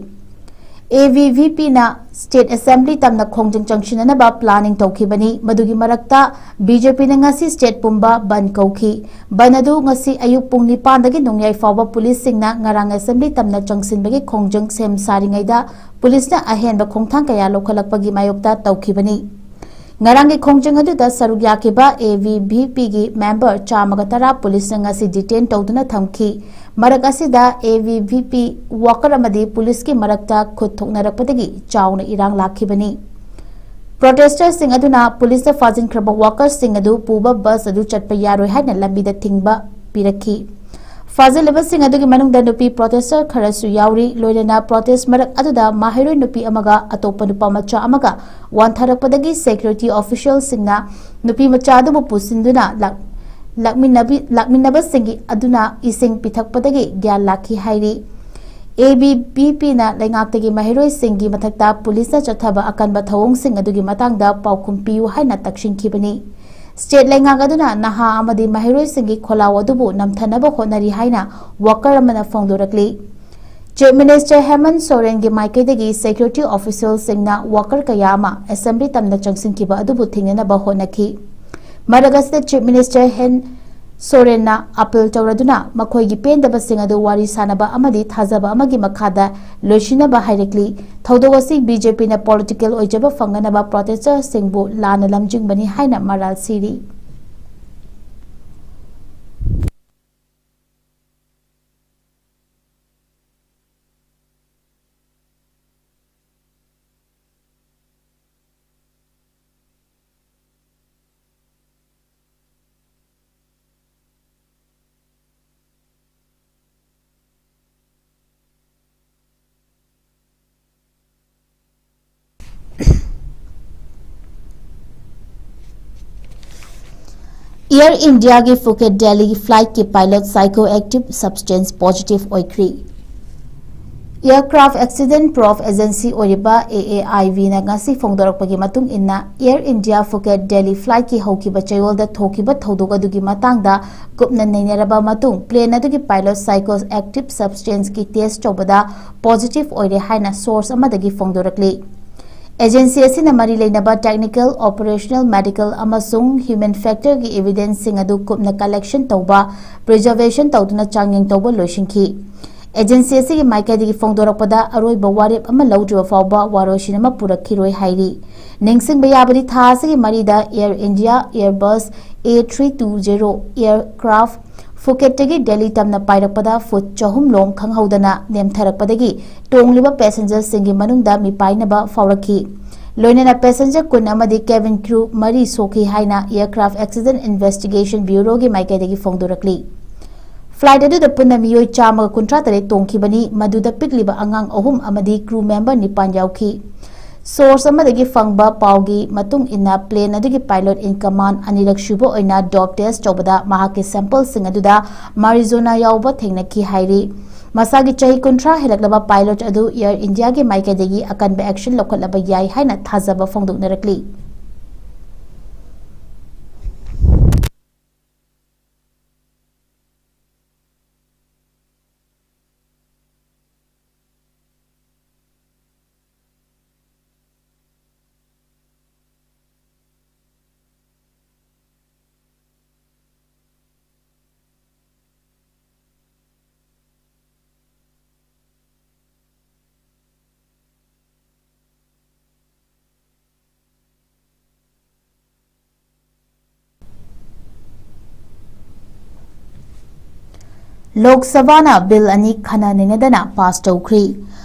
ABVPꯅ state assembly ꯇꯝꯅ ꯈꯣꯡꯖꯪ ꯆꯪꯁꯤꯟꯅꯅꯕ planning ꯇꯧꯈꯤꯕꯅꯤ꯫ ꯃꯗꯨꯒꯤ ꯃꯔꯛꯇ BJPꯅ ꯉꯁꯤ state ꯄꯨꯝꯕ ꯕꯟ ꯀꯧꯈꯤ꯫ ꯕꯟ ꯑꯗꯨ ꯉꯁꯤ ꯑꯌꯨꯛ ꯄꯨꯡ ꯅꯤꯄꯥꯟꯗꯒꯤ ꯅꯣꯡꯌꯥꯏ ꯐꯥꯎꯕ ꯄꯨꯂꯤꯁꯁꯤꯡꯅ ꯉꯔꯥꯡ assembly ꯇꯝꯅ ꯆꯪꯁꯤꯟꯕꯒꯤ ꯈꯣꯡꯖꯪ ꯁꯦꯝ ꯁꯥꯔꯤꯉꯩꯗ ꯄꯨꯂꯤꯁꯅ ꯑꯍꯦꯟꯕ ꯈꯣꯡꯊꯥꯡ ꯀꯌꯥ ꯂꯧꯈꯠꯂꯛꯄꯒꯤ ꯃꯥꯌꯣꯛꯇ ꯇꯧꯈꯤꯕꯅꯤ꯫ ꯉꯔꯥꯡꯒꯤ ꯈꯣꯡꯖꯪ ꯑꯗꯨꯗ ꯁꯔꯨꯛ ꯌꯥꯈꯤꯕ ABVPꯒꯤ member ꯆꯥꯝꯃꯒ ꯇꯔꯥ ꯄꯨꯂꯤꯁꯅ ꯉꯁꯤ detain ꯇꯧꯗꯨꯅ ꯊꯝꯈꯤ꯫ ꯃꯔꯛ ꯑꯁꯤꯗ ABVP worker ꯑꯃꯗꯤ ꯄꯨꯂꯤꯁꯀꯤ ꯃꯔꯛꯇ ꯈꯨꯠ ꯊꯣꯛꯅꯔꯛꯄꯗꯒꯤ ꯆꯥꯎꯅ ꯏꯔꯥꯡ ꯂꯥꯛꯈꯤꯕꯅꯤ꯫ Protesterꯁꯤꯡ ꯑꯗꯨꯅ ꯄꯨꯂꯤꯁꯅ ꯐꯥꯖꯤꯟꯈ꯭ꯔꯕ workerꯁꯤꯡ ꯑꯗꯨ ꯄꯨꯕ bus ꯑꯗꯨ ꯆꯠꯄ ꯌꯥꯔꯣꯏ ꯍꯥꯏꯅ ꯂꯝꯕꯤꯗ ꯊꯤꯡꯕ ꯄꯤꯔꯛꯈꯤ꯫ ꯐꯥꯖꯤꯜꯂꯕꯁꯤꯡ ꯑꯗꯨꯒꯤ ꯃꯅꯨꯡꯗ ꯅꯨꯄꯤ protester ꯈꯔꯁꯨ ꯌꯥꯎꯔꯤ꯫ ꯂꯣꯏꯅꯅ protest ꯃꯔꯛ ꯑꯗꯨꯗ ꯃꯍꯩꯔꯣꯏ ꯅꯨꯄꯤ ꯑꯃꯒ ꯑꯇꯣꯞꯄ ꯅꯨꯄꯥ ꯃꯆꯥ ꯑꯃꯒ ꯋꯥꯟꯊꯔꯛꯄꯗꯒꯤ security officialꯁꯤꯡꯅ ꯅꯨꯄꯤ ꯃꯆꯥ ꯑꯗꯨꯕꯨ ꯄꯨꯁꯤꯟꯗꯨꯅ ꯂꯥꯛ-, ꯂꯥꯛꯃꯤꯟꯅꯕꯤ-, ꯂꯥꯛꯃꯤꯟꯅꯕꯁꯤꯡꯒꯤ ꯑꯗꯨꯅ ꯏꯁꯤꯡ ꯄꯤꯊꯛꯄꯗꯒꯤ ꯒ꯭ꯌꯥꯟ ꯂꯥꯛꯈꯤ ꯍꯥꯏꯔꯤ꯫ ABVPꯅ ꯂꯩꯉꯥꯛꯇꯒꯤ ꯃꯍꯩꯔꯣꯏꯁꯤꯡꯒꯤ ꯃꯊꯛꯇ ꯄꯨꯂꯤꯁꯅ ꯆꯠꯊꯕ ꯑꯀꯟꯕ ꯊꯧꯑꯣꯡꯁꯤꯡ ꯑꯗꯨꯒꯤ ꯃꯇꯥꯡꯗ ꯄꯥꯎꯈꯨꯝ ꯄꯤꯌꯨ ꯍꯥꯏꯅ ꯇꯛꯁꯤꯟꯈꯤꯕꯅꯤ꯫ State ꯂꯩꯉꯥꯛ ꯑꯗꯨꯅ ꯅꯍꯥ ꯑꯃꯗꯤ ꯃꯍꯩꯔꯣꯏꯁꯤꯡꯒꯤ ꯈꯣꯜꯂꯥꯎ ꯑꯗꯨꯕꯨ ꯅꯝꯊꯅꯕ ꯍꯣꯠꯅꯔꯤ ꯍꯥꯏꯅ worker ꯑꯃꯅ ꯐꯣꯡꯗꯣꯔꯛꯂꯤ꯫ Chief Minister ꯍꯦꯃꯟ ꯁꯣꯔꯦꯟꯒꯤ ꯃꯥꯏꯀꯩꯗꯒꯤ security officialꯁꯤꯡꯅ worker ꯀꯌꯥ ꯑꯃ assembly ꯇꯝꯅ ꯆꯪꯁꯤꯟꯈꯤꯕ ꯑꯗꯨꯕꯨ ꯊꯤꯡꯅꯅꯕ ꯍꯣꯠꯅꯈꯤ꯫ ꯃꯔꯛ ꯑꯁꯤꯗ Chief Minister ꯍꯦꯟ ꯁꯣꯔꯦꯟꯅ appeal ꯇꯧꯔꯗꯨꯅ ꯃꯈꯣꯏꯒꯤ ꯄꯦꯟꯗꯕꯁꯤꯡ ꯑꯗꯨ ꯋꯥꯔꯤ ꯁꯥꯅꯕ ꯑꯃꯗꯤ ꯊꯥꯖꯕ ꯑꯃꯒꯤ ꯃꯈꯥꯗ ꯂꯣꯏꯁꯤꯟꯅꯕ ꯍꯥꯏꯔꯛꯂꯤ꯫ ꯊꯧꯗꯣꯛ ꯑꯁꯤ BJPꯅ political ꯑꯣꯏꯖꯕ ꯐꯪꯅꯅꯕ protesterꯁꯤꯡꯕꯨ ꯂꯥꯟꯅ ꯂꯝꯖꯤꯡꯕꯅꯤ ꯍꯥꯏꯅ ꯃꯔꯥꯜ ꯁꯤꯔꯤ꯫ Air Indiaꯒꯤ Phuket Delhi flightꯀꯤ pilot psychoactive substance positive ꯑꯣꯏꯈ꯭ꯔꯤ꯫ Aircraft Accident Probe Agency ꯑꯣꯏꯔꯤꯕ AAIVꯅ ꯉꯁꯤ ꯐꯣꯡꯗꯣꯔꯛꯄꯒꯤ ꯃꯇꯨꯡ ꯏꯟꯅ, Air India Phuket Delhi flightꯀꯤ ꯍꯧꯈꯤꯕ ꯆꯌꯣꯜꯗ ꯊꯣꯛꯈꯤꯕ ꯊꯧꯗꯣꯛ ꯑꯗꯨꯒꯤ ꯃꯇꯥꯡꯗ ꯀꯨꯞꯅ ꯅꯩꯅꯔꯕ ꯃꯇꯨꯡ, plane ꯑꯗꯨꯒꯤ pilot psychoactive substanceꯀꯤ test ꯇꯧꯕꯗ positive ꯑꯣꯏꯔꯦ ꯍꯥꯏꯅ source ꯑꯃꯗꯒꯤ ꯐꯣꯡꯗꯣꯔꯛꯂꯤ꯫ Agency ꯑꯁꯤꯅ ꯃꯔꯤ ꯂꯩꯅꯕ technical, operational, medical ꯑꯃꯁꯨꯡ human factorꯒꯤ evidenceꯁꯤꯡ ꯑꯗꯨ ꯀꯨꯞꯅ collection ꯇꯧꯕ, preservation ꯇꯧꯗꯨꯅ ꯆꯥꯡꯌꯦꯡ ꯇꯧꯕ ꯂꯣꯏꯁꯤꯟꯈꯤ꯫ Agency ꯑꯁꯤꯒꯤ ꯃꯥꯏꯀꯩꯗꯒꯤ ꯐꯣꯡꯗꯣꯔꯛꯄꯗ, ꯑꯔꯣꯏꯕ ꯋꯥꯔꯦꯞ ꯑꯃ ꯂꯧꯗ꯭ꯔꯤꯕ ꯐꯥꯎꯕ ꯋꯥꯔꯣꯏꯁꯤꯟ ꯑꯃ ꯄꯨꯔꯛꯈꯤꯔꯣꯏ ꯍꯥꯏꯔꯤ꯫ ꯅꯤꯡꯁꯤꯡꯕ ꯌꯥꯕꯗꯤ, ꯊꯥ ꯑꯁꯤꯒꯤ ꯃꯔꯤꯗ Air India Airbus A three two zero aircraft Phuketꯇꯒꯤ Delhi ꯇꯝꯅ ꯄꯥꯏꯔꯛꯄꯗ foot ꯆꯍꯨꯝ ꯂꯣꯝ ꯈꯪꯍꯧꯗꯅ ꯅꯦꯝꯊꯔꯛꯄꯗꯒꯤ ꯇꯣꯡꯂꯤꯕ passengerꯁꯤꯡꯒꯤ ꯃꯅꯨꯡꯗ ꯃꯤꯄꯥꯏꯅꯕ ꯐꯥꯎꯔꯛꯈꯤ꯫ ꯂꯣꯏꯅꯅ passenger ꯀꯨꯟ ꯑꯃꯗꯤ cabin crew ꯃꯔꯤ ꯁꯣꯛꯈꯤ ꯍꯥꯏꯅ Aircraft Accident Investigation Bureauꯒꯤ ꯃꯥꯏꯀꯩꯗꯒꯤ ꯐꯣꯡꯗꯣꯔꯛꯂꯤ꯫ Flight ꯑꯗꯨꯗ ꯄꯨꯟꯅ ꯃꯤꯑꯣꯏ ꯆꯥꯝꯃꯒ ꯀꯨꯟꯊ꯭ꯔꯥ ꯇꯔꯦꯠ ꯇꯣꯡꯈꯤꯕꯅꯤ, ꯃꯗꯨꯗ ꯄꯤꯛꯂꯤꯕ ꯑꯉꯥꯡ ꯑꯍꯨꯝ ꯑꯃꯗꯤ crew member ꯅꯤꯄꯥꯟ ꯌꯥꯎꯈꯤ꯫ Source ꯑꯃꯗꯒꯤ ꯐꯪꯕ ꯄꯥꯎꯒꯤ ꯃꯇꯨꯡ ꯏꯟꯅ, plane ꯑꯗꯨꯒꯤ pilot in command ꯑꯅꯤꯔꯛ ꯁꯨꯕ ꯑꯣꯏꯅ dope test ꯇꯧꯕꯗ ꯃꯍꯥꯛꯀꯤ sampleꯁꯤꯡ ꯑꯗꯨꯗ marijuana ꯌꯥꯎꯕ ꯊꯦꯡꯅꯈꯤ ꯍꯥꯏꯔꯤ꯫ ꯃꯁꯥꯒꯤ ꯆꯍꯤ ꯀꯨꯟꯊ꯭ꯔꯥ ꯍꯦꯜꯂꯛꯂꯕ pilot ꯑꯗꯨ Air Indiaꯒꯤ ꯃꯥꯏꯀꯩꯗꯒꯤ ꯑꯀꯟꯕ action ꯂꯧꯈꯠꯂꯕ ꯌꯥꯏ ꯍꯥꯏꯅ ꯊꯥꯖꯕ ꯐꯣꯡꯗꯣꯛꯅꯔꯛꯂꯤ꯫ ꯂꯣꯛ ꯁꯚꯥꯅ ꯕꯤꯜ ꯑꯅꯤ ꯈꯟꯅ ꯅꯩꯅꯗꯅ ꯄꯥꯁ ꯇꯧꯈ꯭ꯔꯤ꯫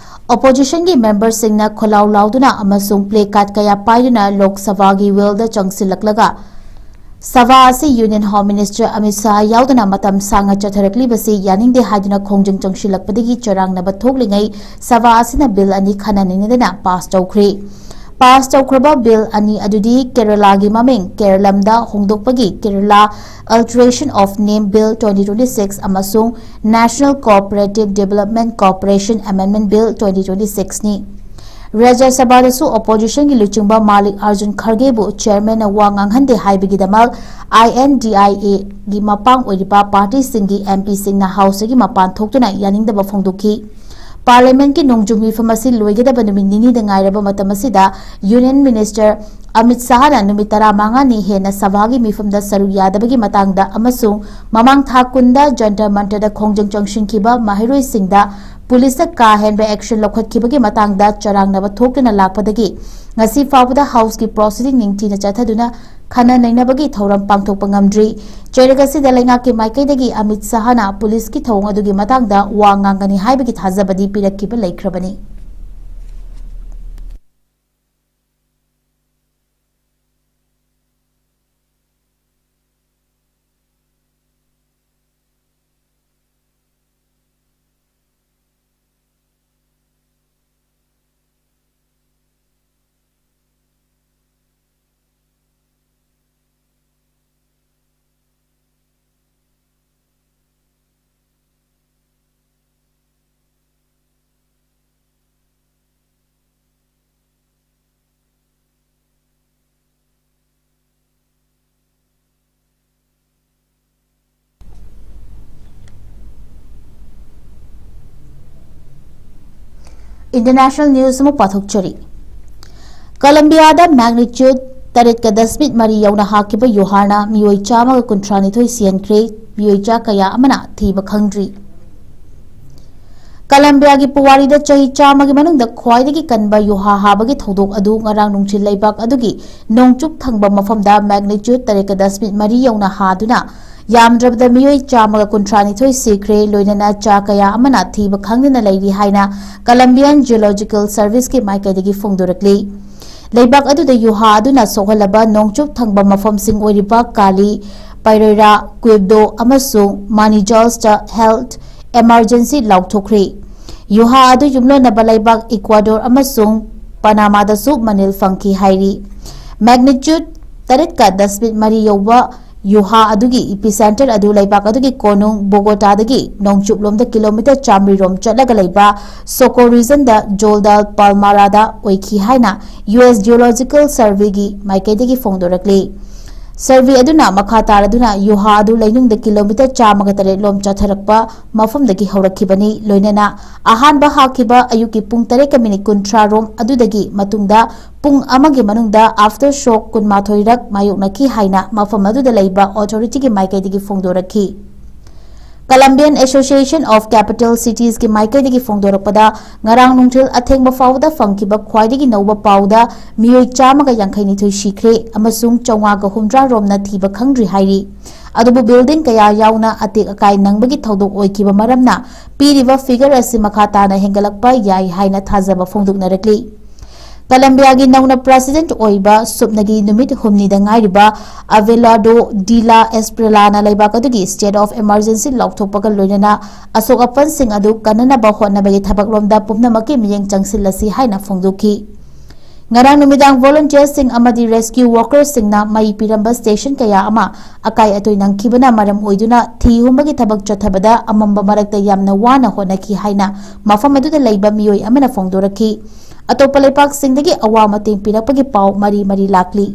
ꯑꯣꯄꯣꯖꯤꯁꯟꯒꯤ ꯃꯦꯝꯕꯔꯁꯤꯡꯅ ꯈꯣꯜꯂꯥꯎ ꯂꯥꯎꯗꯨꯅ ꯑꯃꯁꯨꯡ ꯄ꯭ꯂꯦ ꯀꯥꯔꯗ ꯀꯌꯥ ꯄꯥꯏꯗꯨꯅ ꯂꯣꯛ ꯁꯚꯥꯒꯤ ꯋꯦꯜꯗ ꯆꯪꯁꯤꯜꯂꯛꯂꯒ ꯁꯚꯥ ꯑꯁꯤ union home minister Amit Shah ꯌꯥꯎꯗꯅ ꯃꯇꯝ ꯁꯥꯡꯅ ꯆꯠꯊꯔꯛꯂꯤꯕꯁꯤ ꯌꯥꯅꯤꯡꯗꯦ ꯍꯥꯏꯗꯨꯅ ꯈꯣꯡꯖꯪ ꯆꯪꯁꯤꯜꯂꯛꯄꯗꯒꯤ ꯆꯔꯥꯡꯅꯕ ꯊꯣꯛꯂꯤꯉꯩ ꯁꯚꯥ ꯑꯁꯤꯅ ꯕꯤꯜ ꯑꯅꯤ ꯈꯟꯅ ꯅꯩꯅꯗꯅ ꯄꯥꯁ ꯇꯧꯈ꯭ꯔꯤ꯫ ꯄꯥꯁ ꯇꯧꯈ꯭ꯔꯕ ꯕꯤꯜ ꯑꯅꯤ ꯑꯗꯨꯗꯤ ꯀꯦꯔꯂꯥꯒꯤ ꯃꯃꯤꯡ ꯀꯦꯔꯂꯝꯗ ꯍꯣꯡꯗꯣꯛꯄꯒꯤ Kerala Alteration of Name Bill twenty twenty-six ꯑꯃꯁꯨꯡ National Cooperative Development Corporation Amendment Bill twenty twenty-six ꯅꯤ꯫ ꯔꯥꯖ꯭ꯌ ꯁꯚꯥꯗꯁꯨ ꯑꯣꯄꯣꯖꯤꯁꯟꯒꯤ ꯂꯨꯆꯤꯡꯕ ꯃꯥꯂꯤꯛ ꯑꯥꯔꯖꯨꯟ ꯈꯔꯒꯦꯕꯨ ꯆꯤꯌꯔꯃꯦꯟꯅ ꯋꯥ ꯉꯥꯡꯍꯟꯗꯦ ꯍꯥꯏꯕꯒꯤꯗꯃꯛ ꯑꯥꯏ ꯑꯦꯟ ꯗꯤ ꯑꯥꯏ ꯑꯦꯒꯤ ꯃꯄꯥꯡ ꯑꯣꯏꯔꯤꯕ ꯄꯥꯔꯇꯤꯁꯤꯡꯒꯤ ꯑꯦꯝ ꯄꯤꯁꯤꯡꯅ ꯍꯥꯎꯁꯇꯒꯤ ꯃꯄꯥꯟ ꯊꯣꯛꯇꯨꯅ ꯌꯥꯅꯤꯡꯗꯕ ꯐꯣꯡꯗꯣꯛꯈꯤ꯫ ꯄꯥꯔꯂꯤꯌꯥꯃꯦꯟꯠꯀꯤ ꯅꯣꯡꯖꯨ ꯃꯤꯐꯝ ꯑꯁꯤ ꯂꯣꯏꯒꯗꯕ ꯅꯨꯃꯤꯠ ꯅꯤꯅꯤꯗ ꯉꯥꯏꯔꯕ ꯃꯇꯝ ꯑꯁꯤꯗ ꯌꯨꯅꯤꯌꯟ ꯃꯤꯅꯤꯁꯇꯔ ꯑꯃꯤꯠ ꯁꯥꯍꯅ ꯅꯨꯃꯤꯠ ꯇꯔꯥꯃꯉꯥꯅꯤ ꯍꯦꯟꯅ ꯁꯚꯥꯒꯤ ꯃꯤꯐꯝꯗ ꯁꯔꯨꯛ ꯌꯥꯗꯕꯒꯤ ꯃꯇꯥꯡꯗ ꯑꯃꯁꯨꯡ ꯃꯃꯥꯡ ꯊꯥ ꯀꯨꯟꯗ ꯖꯟꯇꯔ ꯃꯟꯇꯔꯗ ꯈꯣꯡꯖꯪ ꯆꯪꯁꯤꯟꯈꯤꯕ ꯃꯍꯩꯔꯣꯏꯁꯤꯡꯗ ꯄꯨꯂꯤꯁꯅ ꯀꯥ ꯍꯦꯟꯕ ꯑꯦꯛꯁꯟ ꯂꯧꯈꯠꯈꯤꯕꯒꯤ ꯃꯇꯥꯡꯗ ꯆꯔꯥꯡꯅꯕ ꯊꯣꯛꯇꯨꯅ ꯂꯥꯛꯄꯗꯒꯤ ꯉꯁꯤ ꯐꯥꯎꯕꯗ ꯍꯥꯎꯁꯀꯤ ꯄ꯭ꯔꯣꯁꯤꯗꯤꯡ ꯅꯤꯡꯊꯤꯅ ꯆꯠꯊꯗꯨꯅ ꯈꯟꯅ ꯅꯩꯅꯕꯒꯤ ꯊꯧꯔꯝ ꯄꯥꯡꯊꯣꯛꯄ ꯉꯝꯗ꯭ꯔꯤ꯫ ꯆꯩꯔꯛ ꯑꯁꯤꯗ ꯂꯩꯉꯥꯛꯀꯤ ꯃꯥꯏꯀꯩꯗꯒꯤ ꯑꯃꯤꯠ ꯁꯥꯍꯅ ꯄꯨꯂꯤꯁꯀꯤ ꯊꯧꯑꯣꯡ ꯑꯗꯨꯒꯤ ꯃꯇꯥꯡꯗ ꯋꯥ ꯉꯥꯡꯒꯅꯤ ꯍꯥꯏꯕꯒꯤ ꯊꯥꯖꯕꯗꯤ ꯄꯤꯔꯛꯈꯤꯕ ꯂꯩꯈ꯭ꯔꯕꯅꯤ꯫ International news ꯑꯃ ꯄꯥꯊꯣꯛꯆꯔꯤ꯫ ꯀꯂꯝꯕꯤꯌꯥꯗ magnitude ꯇꯔꯦꯠꯀ ꯗꯁꯃꯤꯛ ꯃꯔꯤ ꯌꯧꯅ ꯍꯥꯈꯤꯕ ꯌꯨꯍꯥꯔꯅ ꯃꯤꯑꯣꯏ ꯆꯥꯝꯃꯒ ꯀꯨꯟꯊ꯭ꯔꯥꯅꯤꯊꯣꯏ ꯁꯤꯍꯟꯈ꯭ꯔꯦ, ꯃꯤꯑꯣꯏ ꯆꯥ ꯀꯌꯥ ꯑꯃꯅ ꯊꯤꯕ ꯈꯪꯗ꯭ꯔꯤ꯫ ꯀꯂꯝꯕꯤꯌꯥꯒꯤ ꯄꯨꯋꯥꯔꯤꯗ ꯆꯍꯤ ꯆꯥꯝꯃꯒꯤ ꯃꯅꯨꯡꯗ ꯈ꯭ꯋꯥꯏꯗꯒꯤ ꯀꯟꯕ ꯌꯨꯍꯥ ꯍꯥꯕꯒꯤ ꯊꯧꯗꯣꯛ ꯑꯗꯨ ꯉꯔꯥꯡ ꯅꯨꯡꯊꯤꯜ ꯂꯩꯕꯥꯛ ꯑꯗꯨꯒꯤ ꯅꯣꯡꯆꯨꯞ ꯊꯪꯕ ꯃꯐꯝꯗ magnitude ꯇꯔꯦꯠꯀ ꯗꯁꯃꯤꯛ ꯃꯔꯤ ꯌꯧꯅ ꯍꯥꯗꯨꯅ ꯌꯥꯝꯗ꯭ꯔꯕꯗ ꯃꯤꯑꯣꯏ ꯆꯥꯝꯃꯒ ꯀꯨꯟꯊ꯭ꯔꯥ ꯅꯤꯊꯣꯏ ꯁꯤꯈ꯭ꯔꯦ, ꯂꯣꯏꯅꯅ ꯆꯥ ꯀꯌꯥ ꯑꯃꯅ ꯊꯤꯕ ꯈꯪꯗꯅ ꯂꯩꯔꯤ ꯍꯥꯏꯅ Colombian Geological Service ꯀꯤ ꯃꯥꯏꯀꯩꯗꯒꯤ ꯐꯣꯡꯗꯣꯔꯛꯂꯤ꯫ ꯂꯩꯕꯥꯛ ꯑꯗꯨꯗ ꯌꯨꯍꯥ ꯑꯗꯨꯅ ꯁꯣꯛꯍꯜꯂꯕ ꯅꯣꯡꯆꯨꯞ ꯊꯪꯕ ꯃꯐꯝꯁꯤꯡ ꯑꯣꯏꯔꯤꯕ ꯀꯥꯂꯤ, ꯄꯩꯔꯣꯏꯔꯥ, ꯀ꯭ꯋꯤꯕꯗꯣ ꯑꯃꯁꯨꯡ ꯃꯥꯅꯤꯖꯥꯜꯁꯇ health emergency ꯂꯥꯎꯊꯣꯛꯈ꯭ꯔꯦ꯫ ꯌꯨꯍꯥ ꯑꯗꯨ ꯌꯨꯝꯂꯣꯟꯅꯕ ꯂꯩꯕꯥꯛ ꯏꯀ꯭ꯋꯥꯗꯣꯔ ꯑꯃꯁꯨꯡ ꯄꯅꯥꯃꯥꯗꯁꯨ ꯃꯅꯤꯜ ꯐꯪꯈꯤ ꯍꯥꯏꯔꯤ꯫ Magnitude ꯇꯔꯦꯠꯀ ꯗꯁꯃꯤꯛ ꯃꯔꯤ ꯌꯧꯕ ꯌꯨꯍꯥ ꯑꯗꯨꯒꯤ epicenter ꯑꯗꯨ ꯂꯩꯕꯥꯛ ꯑꯗꯨꯒꯤ ꯀꯣꯅꯨꯡ ꯕꯣꯒꯣꯇꯥꯗꯒꯤ ꯅꯣꯡꯆꯨꯞꯂꯣꯝꯗ ꯀꯤꯂꯣꯃꯤꯇꯔ ꯆꯥꯃꯔꯤ ꯔꯣꯝ ꯆꯠꯂꯒ ꯂꯩꯕ ꯁꯣꯀꯣ regionꯗ ꯖꯣꯜꯗꯥꯜ ꯄꯥꯜꯃꯥꯔꯥꯗ ꯑꯣꯏꯈꯤ ꯍꯥꯏꯅ U S Geological Surveyꯒꯤ ꯃꯥꯏꯀꯩꯗꯒꯤ ꯐꯣꯡꯗꯣꯔꯛꯂꯤ꯫ Survey ꯑꯗꯨꯅ ꯃꯈꯥ ꯇꯥꯔꯗꯨꯅ ꯌꯨꯍꯥ ꯑꯗꯨ ꯂꯩꯅꯨꯡꯗ ꯀꯤꯂꯣꯃꯤꯇꯔ ꯆꯥꯝꯃꯒ ꯇꯔꯦꯠ ꯂꯣꯝ ꯆꯠꯊꯔꯛꯄ ꯃꯐꯝꯗꯒꯤ ꯍꯧꯔꯛꯈꯤꯕꯅꯤ, ꯂꯣꯏꯅꯅ ꯑꯍꯥꯟꯕ ꯍꯥꯛꯈꯤꯕ ꯑꯌꯨꯛꯀꯤ ꯄꯨꯡ ꯇꯔꯦꯠꯀ ꯃꯤꯅꯤꯠ ꯀꯨꯟꯊ꯭ꯔꯥ ꯔꯣꯝ ꯑꯗꯨꯗꯒꯤ ꯃꯇꯨꯡꯗ ꯄꯨꯡ ꯑꯃꯒꯤ ꯃꯅꯨꯡꯗ aftershock ꯀꯨꯟꯃꯥꯊꯣꯏ ꯔꯛ ꯃꯥꯌꯣꯛꯅꯈꯤ ꯍꯥꯏꯅ ꯃꯐꯝ ꯑꯗꯨꯗ ꯂꯩꯕ authorityꯒꯤ ꯃꯥꯏꯀꯩꯗꯒꯤ ꯐꯣꯡꯗꯣꯔꯛꯈꯤ꯫ Colombian Association of Capital Citiesꯀꯤ ꯃꯥꯏꯀꯩꯗꯒꯤ ꯐꯣꯡꯗꯣꯔꯛꯄꯗ, ꯉꯔꯥꯡ ꯅꯨꯡꯊꯤꯜ ꯑꯊꯦꯡꯕ ꯐꯥꯎꯕꯗ ꯐꯪꯈꯤꯕ ꯈ꯭ꯋꯥꯏꯗꯒꯤ ꯅꯧꯕ ꯄꯥꯎꯗ ꯃꯤꯑꯣꯏ ꯆꯥꯝꯃꯒ ꯌꯥꯡꯈꯩ ꯅꯤꯊꯣꯏ ꯁꯤꯈ꯭ꯔꯦ ꯑꯃꯁꯨꯡ ꯆꯥꯝꯃꯉꯥꯒ ꯍꯨꯝꯗ꯭ꯔꯥ ꯔꯣꯝꯅ ꯊꯤꯕ ꯈꯪꯗ꯭ꯔꯤ ꯍꯥꯏꯔꯤ꯫ ꯑꯗꯨꯕꯨ building ꯀꯌꯥ ꯌꯥꯎꯅ ꯑꯇꯦꯛ ꯑꯀꯥꯏ ꯅꯪꯕꯒꯤ ꯊꯧꯗꯣꯛ ꯑꯣꯏꯈꯤꯕ ꯃꯔꯝꯅ, ꯄꯤꯔꯤꯕ figure ꯑꯁꯤ ꯃꯈꯥ ꯇꯥꯅ ꯍꯦꯟꯒꯠꯂꯛꯄ ꯌꯥꯏ ꯍꯥꯏꯅ ꯊꯥꯖꯕ ꯐꯣꯡꯗꯣꯛꯅꯔꯛꯂꯤ꯫ ꯀꯂꯝꯕꯤꯌꯥꯒꯤ ꯅꯧꯅ president ꯑꯣꯏꯕ ꯁꯨꯞꯅꯒꯤ ꯅꯨꯃꯤꯠ ꯍꯨꯝꯅꯤꯗ ꯉꯥꯏꯔꯤꯕ Abelardo de la Espriellana ꯂꯩꯕꯥꯛ ꯑꯗꯨꯒꯤ state of emergency ꯂꯥꯎꯊꯣꯛꯄꯒ ꯂꯣꯏꯅꯅ ꯑꯁꯣꯛ ꯑꯄꯟꯁꯤꯡ ꯑꯗꯨ ꯀꯟꯅꯅꯕ ꯍꯣꯠꯅꯕꯒꯤ ꯊꯕꯛꯂꯣꯝꯗ ꯄꯨꯝꯅꯃꯛꯀꯤ ꯃꯤꯠꯌꯦꯡ ꯆꯪꯁꯤꯜꯂꯁꯤ ꯍꯥꯏꯅ ꯐꯣꯡꯗꯣꯛꯈꯤ꯫ ꯉꯔꯥꯡ ꯅꯨꯃꯤꯗꯥꯡ volunteersꯁꯤꯡ ꯑꯃꯗꯤ rescue workersꯁꯤꯡꯅ ꯃꯩ ꯄꯤꯔꯝꯕ station ꯀꯌꯥ ꯑꯃ ꯑꯀꯥꯏ ꯑꯇꯣꯏ ꯅꯪꯈꯤꯕꯅ ꯃꯔꯝ ꯑꯣꯏꯗꯨꯅ ꯊꯤ ꯍꯨꯝꯕꯒꯤ ꯊꯕꯛ ꯆꯠꯊꯕꯗ ꯑꯃꯝꯕ ꯃꯔꯛꯇ ꯌꯥꯝꯅ ꯋꯥꯅ ꯍꯣꯠꯅꯈꯤ ꯍꯥꯏꯅ ꯃꯐꯝ ꯑꯗꯨꯗ ꯂꯩꯕ ꯃꯤꯑꯣꯏ ꯑꯃꯅ ꯐꯣꯡꯗꯣꯔꯛꯈꯤ꯫ ꯑꯇꯣꯞꯄ ꯂꯩꯄꯥꯛꯁꯤꯡꯗꯒꯤ ꯑꯋꯥ ꯃꯇꯦꯡ ꯄꯤꯔꯛꯄꯒꯤ ꯄꯥꯎ ꯃꯔꯤ ꯃꯔꯤ ꯂꯥꯛꯂꯤ꯫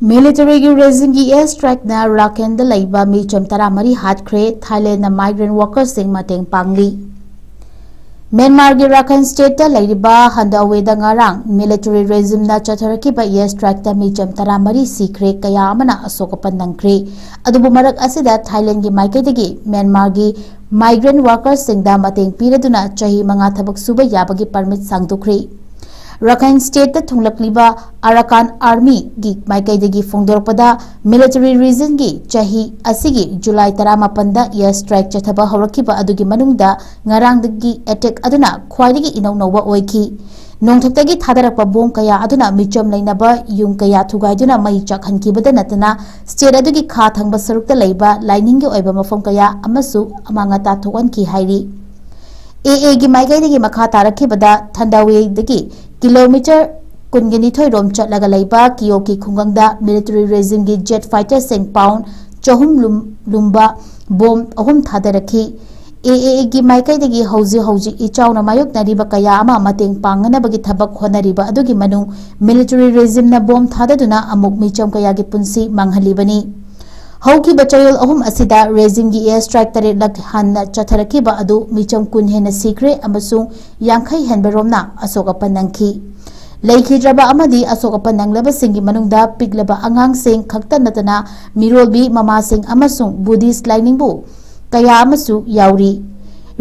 ꯃꯤꯂꯤꯇꯔꯤꯒꯤ ꯔꯦꯖꯤꯝꯒꯤ ꯑꯦꯌꯔ ꯁ꯭ꯇ꯭ꯔꯥꯏꯛꯅ ꯔꯥꯈꯦꯟꯗ ꯂꯩꯕ ꯃꯤꯆꯝ ꯇꯔꯥꯃꯔꯤ ꯍꯥꯠꯈ꯭ꯔꯦ, ꯊꯥꯏꯂꯦꯟꯗꯅ ꯃꯥꯏꯒ꯭ꯔꯦꯟ ꯋꯥꯔꯀꯔꯁꯤꯡ ꯃꯇꯦꯡ ꯄꯥꯡꯂꯤ꯫ ꯃ꯭ꯌꯥꯟꯃꯥꯔꯒꯤ ꯔꯥꯈꯥꯏꯟ ꯁ꯭ꯇꯦꯠꯇ ꯂꯩꯔꯤꯕ ꯍꯟꯗꯥꯋꯦꯗ ꯉꯔꯥꯡ ꯃꯤꯂꯤꯇꯔꯤ ꯔꯦꯖꯤꯝꯅ ꯆꯠꯊꯔꯛꯈꯤꯕ ꯑꯦꯌꯔ ꯁ꯭ꯇ꯭ꯔꯥꯏꯛꯇ ꯃꯤꯆꯝ ꯇꯔꯥꯃꯔꯤ ꯁꯤꯈ꯭ꯔꯦ, ꯀꯌꯥ ꯑꯃꯅ ꯑꯁꯣꯛ ꯑꯄꯟ ꯅꯪꯈ꯭ꯔꯦ꯫ ꯑꯗꯨꯕꯨ ꯃꯔꯛ ꯑꯁꯤꯗ ꯊꯥꯏꯂꯦꯟꯒꯤ ꯃꯥꯏꯀꯩꯗꯒꯤ ꯃ꯭ꯌꯥꯟꯃꯥꯔꯒꯤ ꯃꯥꯏꯒ꯭ꯔꯦꯟ ꯋꯥꯔꯀꯔꯁꯤꯡꯗ ꯃꯇꯦꯡ ꯄꯤꯔꯗꯨꯅ ꯆꯍꯤ ꯃꯉꯥ ꯊꯕꯛ ꯁꯨꯕ ꯌꯥꯕꯒꯤ ꯄꯔꯃꯤꯠ ꯁꯥꯡꯗꯣꯛꯈ꯭ꯔꯦ꯫ ꯔꯥꯈꯥꯏꯟ ꯁ꯭ꯇꯦꯠꯇ ꯊꯨꯡꯂꯛꯂꯤꯕ ꯑꯔꯥꯀꯥꯟ ꯑꯥꯔꯃꯤꯒꯤ ꯃꯥꯏꯀꯩꯗꯒꯤ ꯐꯣꯡꯗꯣꯔꯛꯄꯗ, ꯃꯤꯂꯤꯇꯔꯤ ꯔꯦꯖꯤꯝꯒꯤ ꯆꯍꯤ ꯑꯁꯤꯒꯤ ꯖꯨꯂꯥꯏ ꯇꯔꯥꯃꯥꯄꯟꯗ ꯑꯦꯌꯔ ꯁ꯭ꯇ꯭ꯔꯥꯏꯛ ꯆꯠꯊꯕ ꯍꯧꯔꯛꯈꯤꯕ ꯑꯗꯨꯒꯤ ꯃꯅꯨꯡꯗ ꯉꯔꯥꯡꯗꯒꯤ ꯑꯦꯇꯦꯛ ꯑꯗꯨꯅ ꯈ꯭ꯋꯥꯏꯗꯒꯤ ꯏꯅꯧ ꯅꯧꯕ ꯑꯣꯏꯈꯤ꯫ ꯅꯣꯡꯊꯛꯇꯒꯤ ꯊꯥꯗꯔꯛꯄ ꯕꯣꯝ ꯀꯌꯥ ꯑꯗꯨꯅ ꯃꯤꯆꯝ ꯂꯩꯅꯕ ꯌꯨꯝ ꯀꯌꯥ ꯊꯨꯒꯥꯏꯗꯨꯅ ꯃꯩ ꯆꯥꯛꯍꯟꯈꯤꯕꯗ ꯅꯠꯇꯅ, ꯁ꯭ꯇꯦꯠ ꯑꯗꯨꯒꯤ ꯈꯥ ꯊꯪꯕ ꯁꯔꯨꯛꯇ ꯂꯩꯕ ꯂꯥꯏꯅꯤꯡꯒꯤ ꯑꯣꯏꯕ ꯃꯐꯝ ꯀꯌꯥ ꯑꯃꯁꯨ ꯑꯃꯥꯡ ꯑꯇꯥ ꯊꯣꯛꯍꯟꯈꯤ ꯍꯥꯏꯔꯤ꯫ ꯑꯦ ꯑꯦꯒꯤ ꯃꯥꯏꯀꯩꯗꯒꯤ ꯃꯈꯥ ꯇꯥꯔꯛꯈꯤꯕꯗ, ꯊꯟꯗꯥꯋꯦꯗꯒꯤ ꯀꯤꯂꯣꯃꯤꯇꯔ ꯀꯨꯟꯒ ꯅꯤꯊꯣꯏ ꯔꯣꯝ ꯆꯠꯂꯒ ꯂꯩꯕ ꯀꯤꯌꯣꯀꯤ ꯈꯨꯡꯒꯪꯗ ꯃꯤꯂꯤꯇꯔꯤ ꯔꯦꯖꯤꯝꯒꯤ ꯖꯦꯠ ꯐꯥꯏꯇꯔꯁꯤꯡ ꯄꯥꯎꯟ ꯆꯍꯨꯝ ꯂꯨꯝ-, ꯂꯨꯝꯕ ꯕꯣꯝ ꯑꯍꯨꯝ ꯊꯥꯗꯔꯛꯈꯤ꯫ ꯑꯦ ꯑꯦꯒꯤ ꯃꯥꯏꯀꯩꯗꯒꯤ ꯍꯧꯖꯤꯛ ꯍꯧꯖꯤꯛ ꯏꯆꯥꯎꯅ ꯃꯥꯌꯣꯛꯅꯔꯤꯕ ꯀꯌꯥ ꯑꯃ ꯃꯇꯦꯡ ꯄꯥꯡꯅꯅꯕꯒꯤ ꯊꯕꯛ ꯍꯣꯠꯅꯔꯤꯕ ꯑꯗꯨꯒꯤ ꯃꯅꯨꯡ ꯃꯤꯂꯤꯇꯔꯤ ꯔꯦꯖꯤꯝꯅ ꯕꯣꯝ ꯊꯥꯗꯗꯨꯅ ꯑꯃꯨꯛ ꯃꯤꯆꯝ ꯀꯌꯥꯒꯤ ꯄꯨꯟꯁꯤ ꯃꯥꯡꯍꯜꯂꯤꯕꯅꯤ꯫ ꯍꯧꯈꯤꯕ ꯆꯌꯣꯜ ꯑꯍꯨꯝ ꯑꯁꯤꯗ ꯔꯦꯖꯤꯝꯒꯤ ꯑꯦꯌꯔ ꯁ꯭ꯇ꯭ꯔꯥꯏꯛ ꯇꯔꯦꯠꯂꯛ ꯍꯥꯟꯅ ꯆꯠꯊꯔꯛꯈꯤꯕ ꯑꯗꯨ ꯃꯤꯆꯝ ꯀꯨꯟ ꯍꯦꯟꯅ ꯁꯤꯈ꯭ꯔꯦ ꯑꯃꯁꯨꯡ ꯌꯥꯡꯈꯩ ꯍꯦꯟꯕ ꯔꯣꯝꯅ ꯑꯁꯣꯛ ꯑꯄꯟ ꯅꯪꯈꯤ꯫ ꯂꯩꯈꯤꯗ꯭ꯔꯕ ꯑꯃꯗꯤ ꯑꯁꯣꯛ ꯑꯄꯟ ꯅꯪꯂꯕꯁꯤꯡꯒꯤ ꯃꯅꯨꯡꯗ ꯄꯤꯛꯂꯕ ꯑꯉꯥꯡꯁꯤꯡ ꯈꯛꯇ ꯅꯠꯇꯅ ꯃꯤꯔꯣꯜꯕꯤ ꯃꯃꯥꯁꯤꯡ ꯑꯃꯁꯨꯡ ꯕꯨꯙꯤꯁ꯭ꯠ ꯂꯥꯏꯅꯤꯡꯕꯨ ꯀꯌꯥ ꯑꯃꯁꯨ ꯌꯥꯎꯔꯤ꯫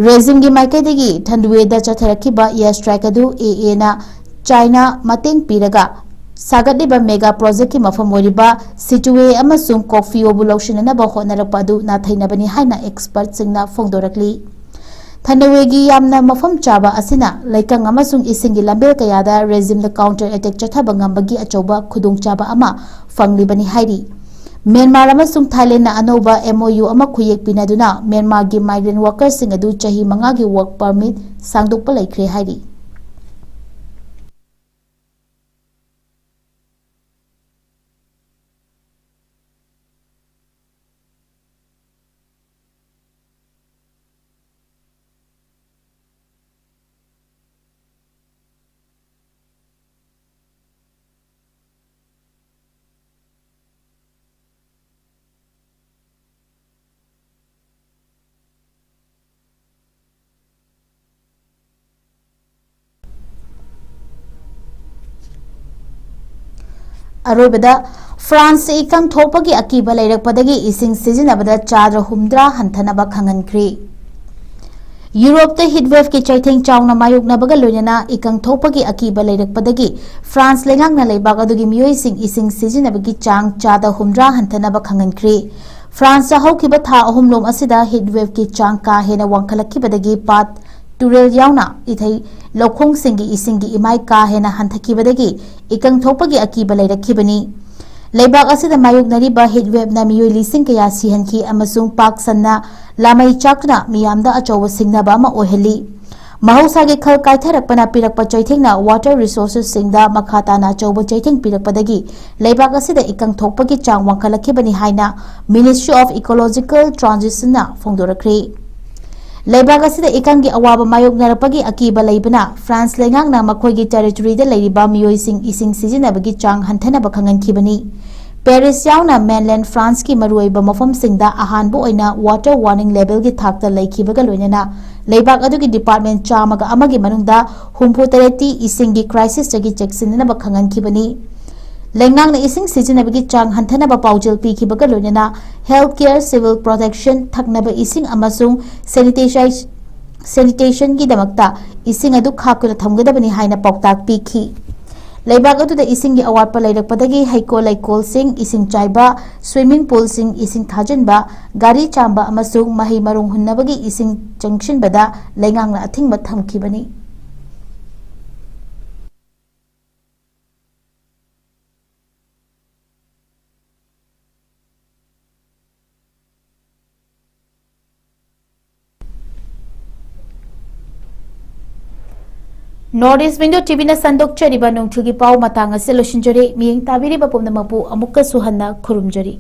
ꯔꯦꯖꯤꯝꯒꯤ ꯃꯥꯏꯀꯩꯗꯒꯤ ꯊꯟꯗꯨꯋꯦꯗ ꯆꯠꯊꯔꯛꯈꯤꯕ ꯑꯦꯌꯔ ꯁ꯭ꯇ꯭ꯔꯥꯏꯛ ꯑꯗꯨ ꯑꯦ ꯑꯦꯅ ꯆꯥꯏꯅꯥ ꯃꯇꯦꯡ ꯄꯤꯔꯒ ꯁꯥꯒꯠꯂꯤꯕ ꯃꯦꯒꯥ ꯄ꯭ꯔꯣꯖꯦꯛꯀꯤ ꯃꯐꯝ ꯑꯣꯏꯔꯤꯕ ꯁꯤꯇꯨꯋꯦ ꯑꯃꯁꯨꯡ ꯀꯣꯛꯐꯤꯌꯣꯕꯨ ꯂꯧꯁꯤꯟꯅꯅꯕ ꯍꯣꯠꯅꯔꯛꯄ ꯑꯗꯨ ꯅꯥꯊꯩꯅꯕꯅꯤ ꯍꯥꯏꯅ ꯑꯦꯛꯁꯄꯔꯠꯁꯤꯡꯅ ꯐꯣꯡꯗꯣꯔꯛꯂꯤ꯫ ꯊꯟꯗꯋꯦꯒꯤ ꯌꯥꯝꯅ ꯃꯐꯝ ꯆꯥꯕ ꯑꯁꯤꯅ ꯂꯩꯀꯪ ꯑꯃꯁꯨꯡ ꯏꯁꯤꯡꯒꯤ ꯂꯝꯕꯦꯜ ꯀꯌꯥꯗ ꯔꯦꯖꯤꯝꯗ ꯀꯥꯎꯟꯇꯔ ꯑꯦꯇꯦꯛ ꯆꯠꯊꯕ ꯉꯝꯕꯒꯤ ꯑꯆꯧꯕ ꯈꯨꯗꯣꯡꯆꯥꯕ ꯑꯃ ꯐꯪꯂꯤꯕꯅꯤ ꯍꯥꯏꯔꯤ꯫ ꯃ꯭ꯌꯥꯟꯃꯥꯔ ꯑꯃꯁꯨꯡ ꯊꯥꯏꯂꯦꯟꯅ ꯑꯅꯧꯕ ꯑꯦꯝ ꯑꯣ ꯌꯨ ꯑꯃ ꯈꯨꯌꯦꯛ ꯄꯤꯅꯗꯨꯅ ꯃ꯭ꯌꯥꯟꯃꯥꯔꯒꯤ ꯃꯥꯏꯒ꯭ꯔꯦꯟ ꯋꯥꯔꯀꯔꯁꯤꯡ ꯑꯗꯨ ꯆꯍꯤ ꯃꯉꯥꯒꯤ ꯋꯥꯔꯛ ꯄꯔꯃꯤꯠ ꯁꯥꯡꯗꯣꯛꯄ ꯂꯩꯈ꯭ꯔꯦ ꯍꯥꯏꯔꯤ꯫ ꯑꯔꯣꯏꯕꯗ, ꯐ꯭ꯔꯥꯟꯁ ꯏꯀꯪ ꯊꯣꯛꯄꯒꯤ ꯑꯀꯤꯕ ꯂꯩꯔꯛꯄꯗꯒꯤ ꯏꯁꯤꯡ ꯁꯤꯖꯤꯟꯅꯕꯗ ꯆꯥꯗ ꯍꯨꯝꯗ꯭ꯔꯥ ꯍꯟꯊꯅꯕ ꯈꯪꯍꯟꯈ꯭ꯔꯤ꯫ ꯌꯨꯔꯣꯞꯇ heat waveꯀꯤ ꯆꯩꯊꯦꯡ ꯆꯥꯎꯅ ꯃꯥꯌꯣꯛꯅꯕꯒ ꯂꯣꯏꯅꯅ ꯏꯀꯪ ꯊꯣꯛꯄꯒꯤ ꯑꯀꯤꯕ ꯂꯩꯔꯛꯄꯗꯒꯤ ꯐ꯭ꯔꯥꯟꯁ ꯂꯩꯉꯥꯛꯅ ꯂꯩꯕꯥꯛ ꯑꯗꯨꯒꯤ ꯃꯤꯑꯣꯏꯁꯤꯡ ꯏꯁꯤꯡ ꯁꯤꯖꯤꯟꯅꯕꯒꯤ ꯆꯥꯡ ꯆꯥꯗ ꯍꯨꯝꯗ꯭ꯔꯥ ꯍꯟꯊꯅꯕ ꯈꯪꯍꯟꯈ꯭ꯔꯤ꯫ ꯐ꯭ꯔꯥꯟꯁꯇ ꯍꯧꯈꯤꯕ ꯊꯥ ꯑꯍꯨꯝꯂꯣꯝ ꯑꯁꯤꯗ heat waveꯀꯤ ꯆꯥꯡ ꯀꯥ ꯍꯦꯟꯅ ꯋꯥꯡꯈꯠꯂꯛꯈꯤꯕꯗꯒꯤ ꯄꯥꯠ, ꯇꯨꯔꯦꯜ ꯌꯥꯎꯅ ꯏꯊꯩ ꯂꯧꯈꯣꯡꯁꯤꯡꯒꯤ ꯏꯁꯤꯡꯒꯤ ꯏꯃꯥꯏ ꯀꯥ ꯍꯦꯟꯅ ꯍꯟꯊꯈꯤꯕꯗꯒꯤ ꯏꯀꯪ ꯊꯣꯛꯄꯒꯤ ꯑꯀꯤꯕ ꯂꯩꯔꯛꯈꯤꯕꯅꯤ꯫ ꯂꯩꯕꯥꯛ ꯑꯁꯤꯗ ꯃꯥꯌꯣꯛꯅꯔꯤꯕ heat waveꯅ ꯃꯤꯑꯣꯏ ꯂꯤꯁꯤꯡ ꯀꯌꯥ ꯁꯤꯍꯟꯈꯤ ꯑꯃꯁꯨꯡ ꯄꯥꯛ ꯁꯟꯅ ꯂꯥꯃꯩ ꯆꯥꯛꯇꯨꯅ ꯃꯤꯌꯥꯝꯗ ꯑꯆꯧꯕ ꯁꯤꯡꯅꯕ ꯑꯃ ꯑꯣꯏꯍꯜꯂꯤ꯫ ꯃꯍꯧꯁꯥꯒꯤ ꯈꯜ ꯀꯥꯏꯊꯔꯛꯄꯅ ꯄꯤꯔꯛꯄ ꯆꯩꯊꯦꯡꯅ water resourcesꯁꯤꯡꯗ ꯃꯈꯥ ꯇꯥꯅ ꯑꯆꯧꯕ ꯆꯩꯊꯦꯡ ꯄꯤꯔꯛꯄꯗꯒꯤ ꯂꯩꯕꯥꯛ ꯑꯁꯤꯗ ꯏꯀꯪ ꯊꯣꯛꯄꯒꯤ ꯆꯥꯡ ꯋꯥꯡꯈꯠꯂꯛꯈꯤꯕꯅꯤ ꯍꯥꯏꯅ Ministry of Ecological Transitionꯅ ꯐꯣꯡꯗꯣꯔꯛꯈ꯭ꯔꯤ꯫ ꯂꯩꯕꯥꯛ ꯑꯁꯤꯗ ꯏꯀꯪꯒꯤ ꯑꯋꯥꯕ ꯃꯥꯌꯣꯛꯅꯔꯛꯄꯒꯤ ꯑꯀꯤꯕ ꯂꯩꯕꯅ ꯐ꯭ꯔꯥꯟꯁ ꯂꯩꯉꯥꯛꯅ ꯃꯈꯣꯏꯒꯤ territoryꯗ ꯂꯩꯔꯤꯕ ꯃꯤꯑꯣꯏꯁꯤꯡ ꯏꯁꯤꯡ ꯁꯤꯖꯤꯟꯅꯕꯒꯤ ꯆꯥꯡ ꯍꯟꯊꯅꯕ ꯈꯪꯍꯟꯈꯤꯕꯅꯤ꯫ ꯄꯦꯔꯤꯁ ꯌꯥꯎꯅ mainland ꯐ꯭ꯔꯥꯟꯁꯀꯤ ꯃꯔꯨꯑꯣꯏꯕ ꯃꯐꯝꯁꯤꯡꯗ ꯑꯍꯥꯟꯕ ꯑꯣꯏꯅ water warning levelꯒꯤ ꯊꯥꯛꯇ ꯂꯩꯈꯤꯕꯒ ꯂꯣꯏꯅꯅ ꯂꯩꯕꯥꯛ ꯑꯗꯨꯒꯤ department ꯆꯥꯝꯃꯒ ꯑꯃꯒꯤ ꯃꯅꯨꯡꯗ ꯍꯨꯝꯐꯨ ꯇꯔꯦꯠꯇꯤ ꯏꯁꯤꯡꯒꯤ crisisꯇꯒꯤ ꯆꯦꯛꯁꯤꯟꯅꯅꯕ ꯈꯪꯍꯟꯈꯤꯕꯅꯤ꯫ ꯂꯩꯉꯥꯛꯅ ꯏꯁꯤꯡ ꯁꯤꯖꯤꯟꯅꯕꯒꯤ ꯆꯥꯡ ꯍꯟꯊꯅꯕ ꯄꯥꯎꯖꯦꯜ ꯄꯤꯈꯤꯕꯒ ꯂꯣꯏꯅꯅ health care, civil protection, ꯊꯛꯅꯕ ꯏꯁꯤꯡ ꯑꯃꯁꯨꯡ sanitization, sanitationꯒꯤꯗꯃꯛꯇ ꯏꯁꯤꯡ ꯑꯗꯨ ꯈꯥꯛꯇꯨꯅ ꯊꯝꯒꯗꯕꯅꯤ ꯍꯥꯏꯅ ꯄꯥꯎꯇꯥꯛ ꯄꯤꯈꯤ꯫ ꯂꯩꯕꯥꯛ ꯑꯗꯨꯗ ꯏꯁꯤꯡꯒꯤ ꯑꯋꯥꯠꯄ ꯂꯩꯔꯛꯄꯗꯒꯤ ꯍꯩꯀꯣꯜ ꯂꯩꯀꯣꯜꯁꯤꯡ ꯏꯁꯤꯡ ꯆꯥꯏꯕ, swimming poolꯁꯤꯡ ꯏꯁꯤꯡ ꯊꯥꯖꯤꯟꯕ, ꯒꯥꯔꯤ ꯆꯥꯝꯕ ꯑꯃꯁꯨꯡ ꯃꯍꯩ ꯃꯔꯣꯡ ꯍꯨꯟꯅꯕꯒꯤ ꯏꯁꯤꯡ ꯆꯪꯁꯤꯟꯕꯗ ꯂꯩꯉꯥꯛꯅ ꯑꯊꯤꯡꯕ ꯊꯝꯈꯤꯕꯅꯤ꯫ North East Window TVꯅ ꯁꯟꯗꯣꯛꯆꯔꯤꯕ ꯅꯣꯡꯊꯤꯜꯒꯤ ꯄꯥꯎ ꯃꯇꯥꯡ ꯑꯁꯤ ꯂꯣꯏꯁꯤꯟꯖꯔꯦ꯫ ꯃꯤꯠꯌꯦꯡ ꯇꯥꯕꯤꯔꯤꯕ ꯄꯨꯝꯅꯃꯛꯄꯨ ꯑꯃꯨꯛꯀꯁꯨ ꯍꯟꯅ ꯈꯨꯔꯨꯝꯖꯔꯤ꯫